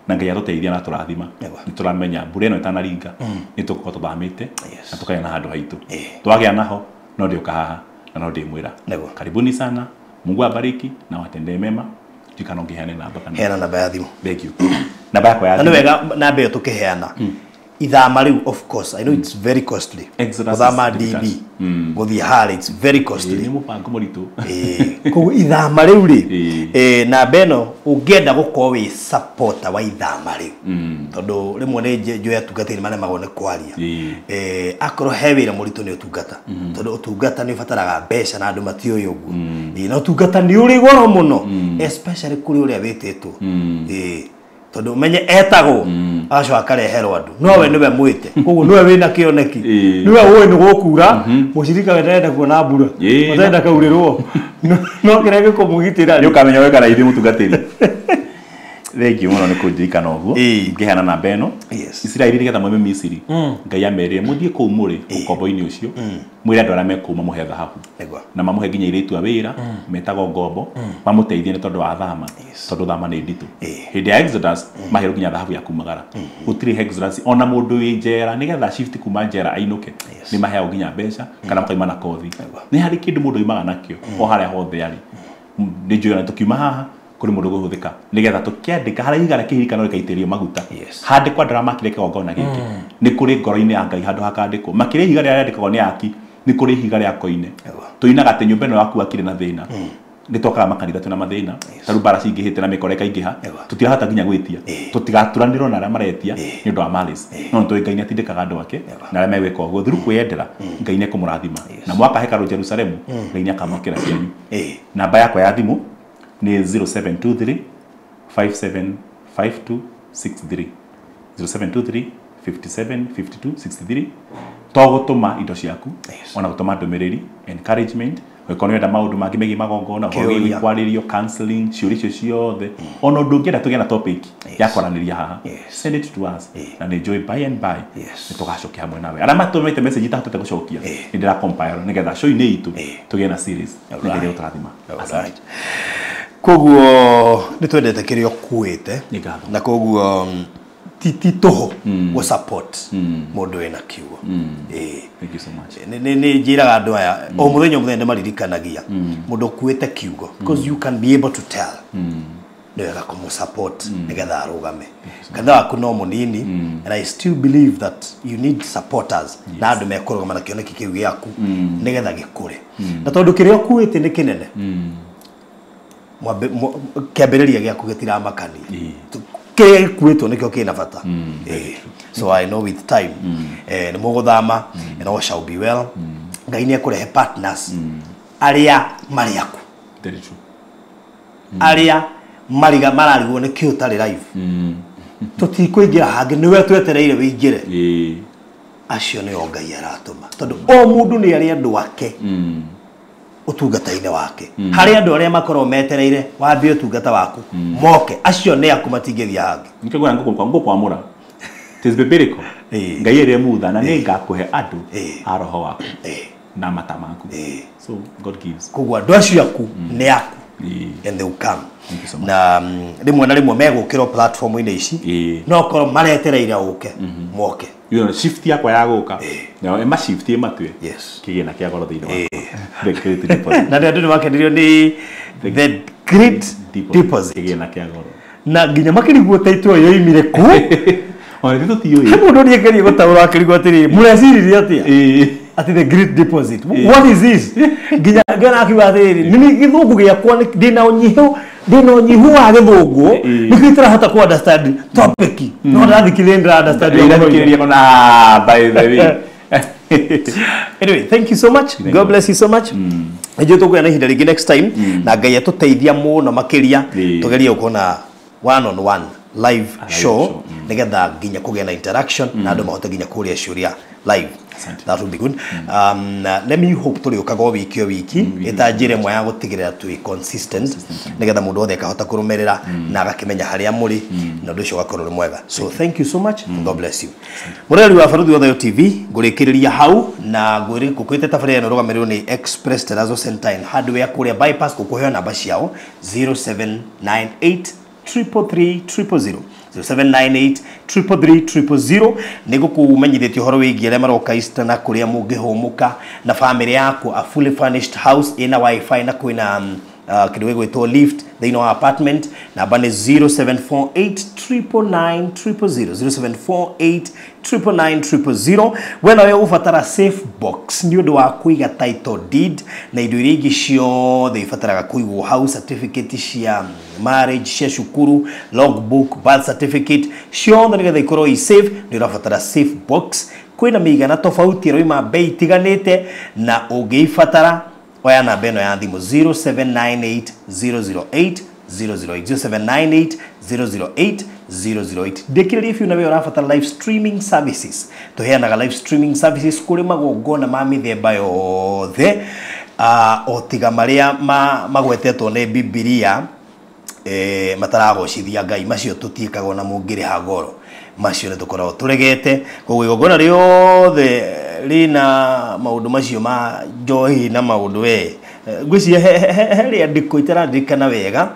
Na Ngai atũteithia na tũrathima. Nĩ tũramenya mbura ĩno ĩtanaringa, nĩ tũgũkorwo tũthamĩte na tũkagĩa na handũ haitũ. Twagĩa naho no ndĩũka haha na no ndĩmwĩra. Karibuni sana, Mungu awabariki na watendee mema. Ndikana ũngĩheane namba kana. Heana namba ya thimũ. Thank you. Namba yakwa ya thimũ. Na nĩ wega namba ĩyo tũkĩheana. Ithama rĩu, of course, I know it's very costly. Gũthama DB, gũthiĩ harĩa, it's very costly. Nĩ mũbango mũritũ. Koguo ithama rĩu rĩ, namba ĩno ũngĩenda gũkorwo wĩ supporter wa ithama rĩu, tondũ rĩmwe nĩ njũĩ atungatĩri maremagwo nĩ kwaria. Akorwo he wĩra mũritũ nĩ ũtungata, tondũ ũtungata nĩ ũbataraga mbeca na andũ matiũĩ ũguo. Na ũtungata nĩ ũrĩ goro mũno, especially kũrĩ ũrĩa wĩtĩtwo. Tondũ ũmenye etagwo agacoka akareherwo andũ, no we nĩwe mwĩte, koguo nĩwe wĩna kĩoneki, nĩwe ũĩ nĩ gũkura, mũcirika we ndarenda kuona mbura, ũtarenda kaurĩrwo, no kĩrĩa gĩkũmũgitĩra nĩ ũkamenya weka na ithuĩ mũtungatĩri. Thank you mũno nĩ kũndirikana ũguo. Ngĩheana namba ĩno. Isiraeli nĩgetha moime Misiri, Ngai amerire mũthiĩ kũu mũrĩ ũkombo-inĩ ũcio, mwĩre andũ arĩa me kũu mamũhe thahabu na mamũhe nginya airĩtu a wĩra metagwo ngombo, mamũteithie nĩ tondũ wa thama, tondũ thama nĩ nditũ. Hĩndĩ ya Exodus maheirwo nginya thahabu ya kumagara. Gũtirĩ Exodus ona mũndũ wĩ njera nĩgetha shift kuma njera ainũke nĩ maheagwo nginya mbeca kana makaima na kothi. Nĩ harĩ kĩndũ mũndũ oimaga nakĩo o harĩa hothe arĩ. Nĩ njũĩ ona tũkiuma haha kũrĩ mũndũ ũgũhũthĩka nĩgetha tũkĩandĩka harĩa igana kĩririkano gĩkaitĩrĩrio maguta, handĩkwo andũ arĩa makire kĩgongona gĩkĩ, nĩ kũrĩ ngoro-inĩ ya Ngai handũ hakandĩkwo. Makĩria ihiga rĩrĩa rĩandĩkagwo nĩ aki, nĩ kũrĩ ihiga rĩa koine. Tũinaga atĩ nyũmba ĩno yaku akire na thĩna, nĩ twokaga makanitha twĩna mathĩna, ta rĩu mbara cingĩhĩte na mĩkora ĩkaingĩha, tũtirahota nginya gwĩtia, tũtigaturanĩrwo na arĩa maretia nĩ ũndũ wa malice. No nĩ tũĩ Ngai nĩ atindĩkaga andũ ake na arĩa megwĩka ũguo through kwĩyendera, Ngai nĩ ekũmũrathima. Na mwaka hekarũ Jerusalemu, Ngai nĩ akamwakĩra cianyu. Namba yakwa ya thimũ ni 0723 575263, 0723 575263. To gũtũma indo ciaku, ona gũtũma ndũmĩrĩri, encouragement, ũngĩkorwo nĩ ũrenda maũndũ mangĩ megiĩ magongona, ũhoro wĩgiĩ kwarĩrio, counseling, ciũria icio ciothe, ona ũndũ ũngĩenda tũgĩe na topic ya kwaranĩria haha, send it to us. Na nĩ njũĩ by and by nĩ tũgacokia hamwe nawe. Arĩa matũmĩte message itahotete gũcokia, nĩ ndĩra compile nĩgetha show-inĩ itũ tũgĩe na series. Nĩ Ngai ũtũrathima. Asante. Koguo nĩ twendete kĩrĩa ũkuĩte, na koguo ti tũhũ gũ support mũndũ wĩna kiugo. Thank you so much. Nĩ njĩraga andũ aya o mũthenya nĩmaririkanagia mũndũ ũkuĩte kiugo, because you can be able to tell. Nĩ wega kũmũ support nĩgetha arũgame. Kanitha waku no mũnini, and I still believe that you need supporters na andũ mekũrũgama na kĩoneki kĩu gĩaku nĩgetha gĩkũre. Na tondũ kĩrĩa ũkuĩte nĩ kĩnene, kĩambĩrĩria gĩaku gĩtiramakania. Kĩrĩa gĩkuĩtwo nĩkĩo kĩna bata. So I know with time nĩ mũgũthama and all shall be well. Ngai nĩ ekũrehe partners arĩa marĩ aku. Very true. Arĩa mariga mararigwo nĩ kĩ ũtarĩ live. Tũtikũingĩra hangĩ, nĩwe twetereire wĩingĩre. Acio nĩo Ngai aratũma, tondũ o mũndũ nĩ arĩ andũ ake ũtungata-inĩ wake. Harĩ andũ arĩa makorwo metereire wambie ũtungata waku moke, acio nĩ aku, matingĩthiĩ hangĩ. Nikĩgwĩra ngũkwamũra. It is biblical. Ngai erire Mutha na nĩngakũhe andũ a roho waku na mata maku. So God gives. Koguo andũ acio aku nĩ aku and they will come. So na rĩmwe na rĩmwe megũkĩrwo platform-inĩ ici, no korwo maretereire ũke moke. You know, shift yakwa ya gũka nao ema shift ĩmatue kĩgĩna kĩa goro thĩinĩ wakwa. The Great Deposit. Na andũ nĩmakenirio nĩ The Great Deposit, kĩgĩna kĩa goro, na nginya makĩrigwo title ĩyo yoimire kũ. Ona ithuĩ tũtiũĩ. He mũndũ nĩegerie gũtaũra akĩrigwo atĩrĩ, mũreciririe atĩa atĩ The Great Deposit, what is this? Nginya ngĩona akiuga atĩrĩrĩ, nĩ gĩthũngũ gĩakwa ndĩna ũnyihu wa gĩthũngũ nĩkĩo itarahota kũ understand topic, no ndathikĩrĩria ndĩra understand. Ndathikĩrĩria na by the way. Anyway, thank you so much. God bless you so much. Nĩnjũĩ tũkũgĩa na ihinda rĩngĩ next time, na Ngai atũteithia mũno makĩria tũgerie gũkorwo na one on one live show nĩgetha nginya kũgĩa na interaction na andũ mahote nginya kũria ciũria live. That would be good. Let me hope tũrĩũkaga o wiki o wiki ĩta njĩra ĩmwe ya gũtigĩrĩra twĩ consistent nĩgetha mũndũ wothe akahota kũrũmĩrĩra na agakĩmenya harĩa mũrĩ, na ũndũ ũcio ũgakorwo ũrĩ mwega. So thank you so much. God bless you. Mũreri wa Barũthi wa Thayũ TV, ngũrĩkĩrĩria hau na ngũkwĩte tabarĩra ĩno ĩrũgamĩrĩirwo nĩ Express Terrazzo Center and Hardware kũrĩa bypass. Gũkũheo namba ciao 0798 333 000, 0798 333 000. Nĩgũkũmenyithĩtie ũhoro wĩgiĩ arĩa maroka Easter na kũrĩa mũngĩhũmũka na famĩlĩ yaku, a fully furnished house ĩna wifi na kwĩna kĩndũ gĩgwĩtwo lift thĩinĩ wa apartment. Namba nĩ 0748 999 000, 0748 999 000. We nawe ũbatara safe box nĩ ũndũ wa kũiga title deed na indo iria ingĩ ciothe ibataraga kũigwo hau, certificate cia marriage, cia cukuru, logbook, birth certificate, ciothe nĩgetha ikorwo i safe, nĩ ũrabatara safe box. Kwĩna mĩigana tofauti ĩroima bei itiganĩte, na ũngĩibatara oya namba ĩno ya thimũ 0798 008 008, 0798 008 008. Ndĩkĩrĩrie biũ na we ũrabatara live streaming services. Tũheanaga live streaming services kũrĩ magongona ma mĩthemba yothe, o tiga marĩa magwetetwo nĩ Bibilia mataragocithia Ngai, macio tũtiĩkaga na mũngĩrĩha goro, macio nĩ tũkoragwo tũregete. Koguo igongona rĩothe rĩna maũndũ macio ma njohi na maũndũ we ngwĩciria he rĩandĩko itararirikana wega,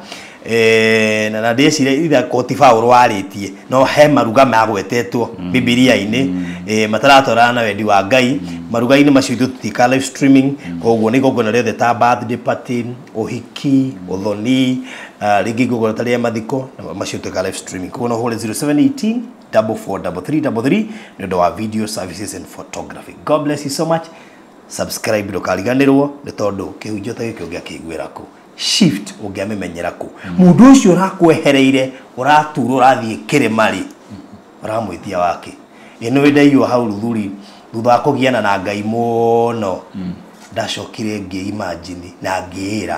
na ndĩciria itha koti Paũlũ warĩtie, no he maruga magwetetwo Bibilia-inĩ mataratwarana na wendi wa Ngai. Maruga-inĩ macio ithuĩ tũtiĩkaga live streaming, koguo nĩ igongona rĩothe ta birthday party, ũhiki, ũthoni, rĩngĩ igongona ta rĩa mathiko, macio twĩkaga live streaming. Koguo no ũhũre 0718 443333 nĩ ũndũ wa video services and photography. God bless you so much. Subscribe ndũkariganĩrwo nĩ tondũ kĩhunjio ta gĩkĩ ũngĩakĩiguĩra kũ, shift ũngĩamĩmenyera kũ, mũndũ ũcio ũrakwehereire ũraturwo ũrathiĩ kĩrĩma rĩ, ũramwĩtia wake. Ĩ nĩ ndaiywo hau Ruthuri thutha wa kũgiana na Ngai mũno, ndacokire ngĩ-imagine na ngĩĩra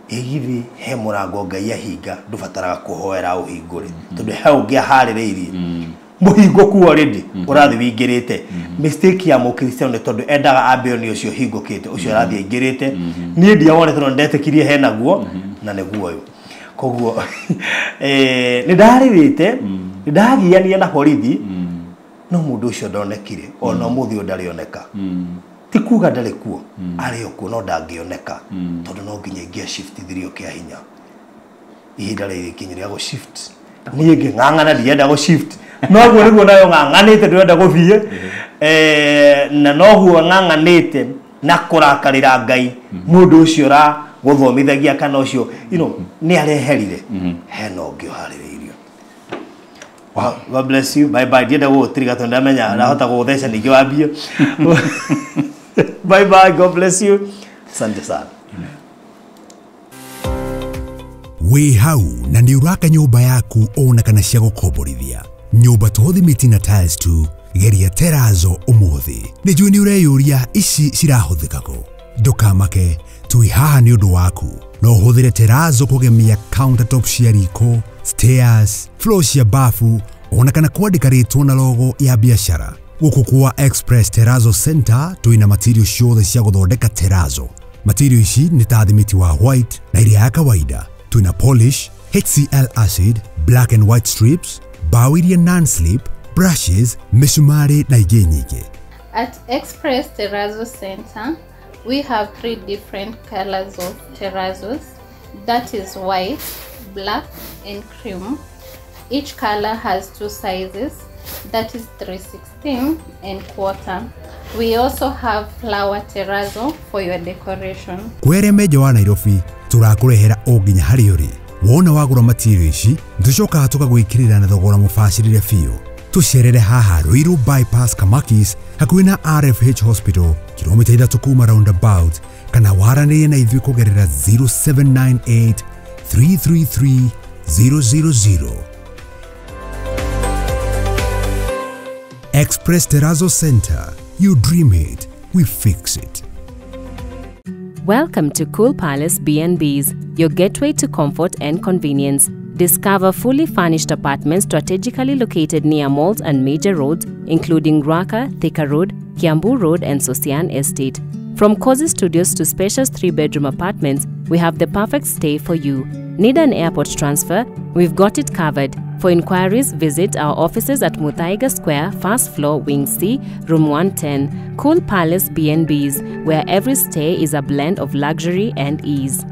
ĩ githĩ he mũrango Ngai ahinga ndũbataraga kũhoera ũhingũre, tondũ he ũngĩ aharĩrĩirie mũhingo ku already ũrathiĩ wĩingĩrĩte. Mistake ya mũkristiano nĩ tondũ endaga ambe nĩ ũcio hingũkĩte, ũcio ũrathiĩ aingĩrĩte. Niĩ ndiawone tondũ ndetĩkirie henaguo na nĩguo ũyũ. Koguo nĩ ndarĩrĩte, nĩ ndagiania na borithi, no mũndũ ũcio ndonekire ona ũmũthĩ ũyũ ndarĩoneka. Ti kuga ndarĩ kuo, arĩ o kuo no ndangĩoneka, tondũ no nginya ingĩa shift thirio kĩa hinya. Ihinda rĩrĩ ikinyi rĩa gũ shift Niĩ ngĩng'ang'ana ndienda gũ shift noguo nĩguo nayo ng'ang'anĩte ndĩrenda gũthiĩ na noguo ng'ang'anĩte na kũrakarĩra Ngai mũndũ ũcio ũragũthomithagia kana ũcio you know nĩ areherire hena ũngĩ ũharĩrĩirio. Wow. God bless you. Bye bye. Ndienda gũgũtiriga tondũ ndamenya ndahota gũgũtheca ningĩ wambie. Bye bye. God bless you. Asante sana. Wĩ hau na nĩ ũraka nyũmba yaku ona kana cia gũkomborithia. Nyũmba to thimiti na tiles tu, geria terazo ũmũthĩ. Nĩ njũĩ nĩ ũreyũria ici cirahũthĩka kũ. Ndũkamake, twĩ haha nĩ ũndũ waku. No ũhũthĩre terazo kũgemia countertop cia riko, stairs, floor cia bafu, ona kana kwandĩka rĩtwa na logo ya biacara. Gũkũ kwa Express Terrazzo Center twĩna material ciothe cia gũthondeka terazo. Material ici nĩ ta thimiti wa white na iria ya kawaida. Twĩna polish, HCl acid, black and white strips, bao iria non-slip, brushes, mĩcumarĩ na ingĩ nyingĩ. At Express Terrazzo Center, we have 3 different colors of terrazos. That is white, black and cream. Each color has 2 sizes, that is 3/16 and 1/4. We also have flower terrazzo for your decoration. Kwere meja wa Nairobi turakũrehera o nginya harĩ ũrĩ. Wona wagũra material ici tũcokaga tũkagwĩkĩrĩra na thogora mũbacĩrĩre biũ. Tũcerere haha Ruiru Bypass Kamakis hakuhĩ na RFH Hospital kilomita 3 kuma roundabout kana waranĩrie na ithuĩ kũgerera 0798 333 000. Express Terrazzo Center. You dream it, we fix it. Welcome to Cool Palace B&Bs, your gateway to comfort and convenience. Discover fully furnished apartments strategically located near malls and major roads, including Ruaka, Thika Road, Kiambu Road and Sosian Estate. From cozy studios to spacious 3-bedroom apartments, we have the perfect stay for you. Need an airport transfer? We've got it covered. For inquiries, visit our offices at Muthaiga Square, first floor, Wing C, Room 110. Cool Palace B&Bs, where every stay is a blend of luxury and ease.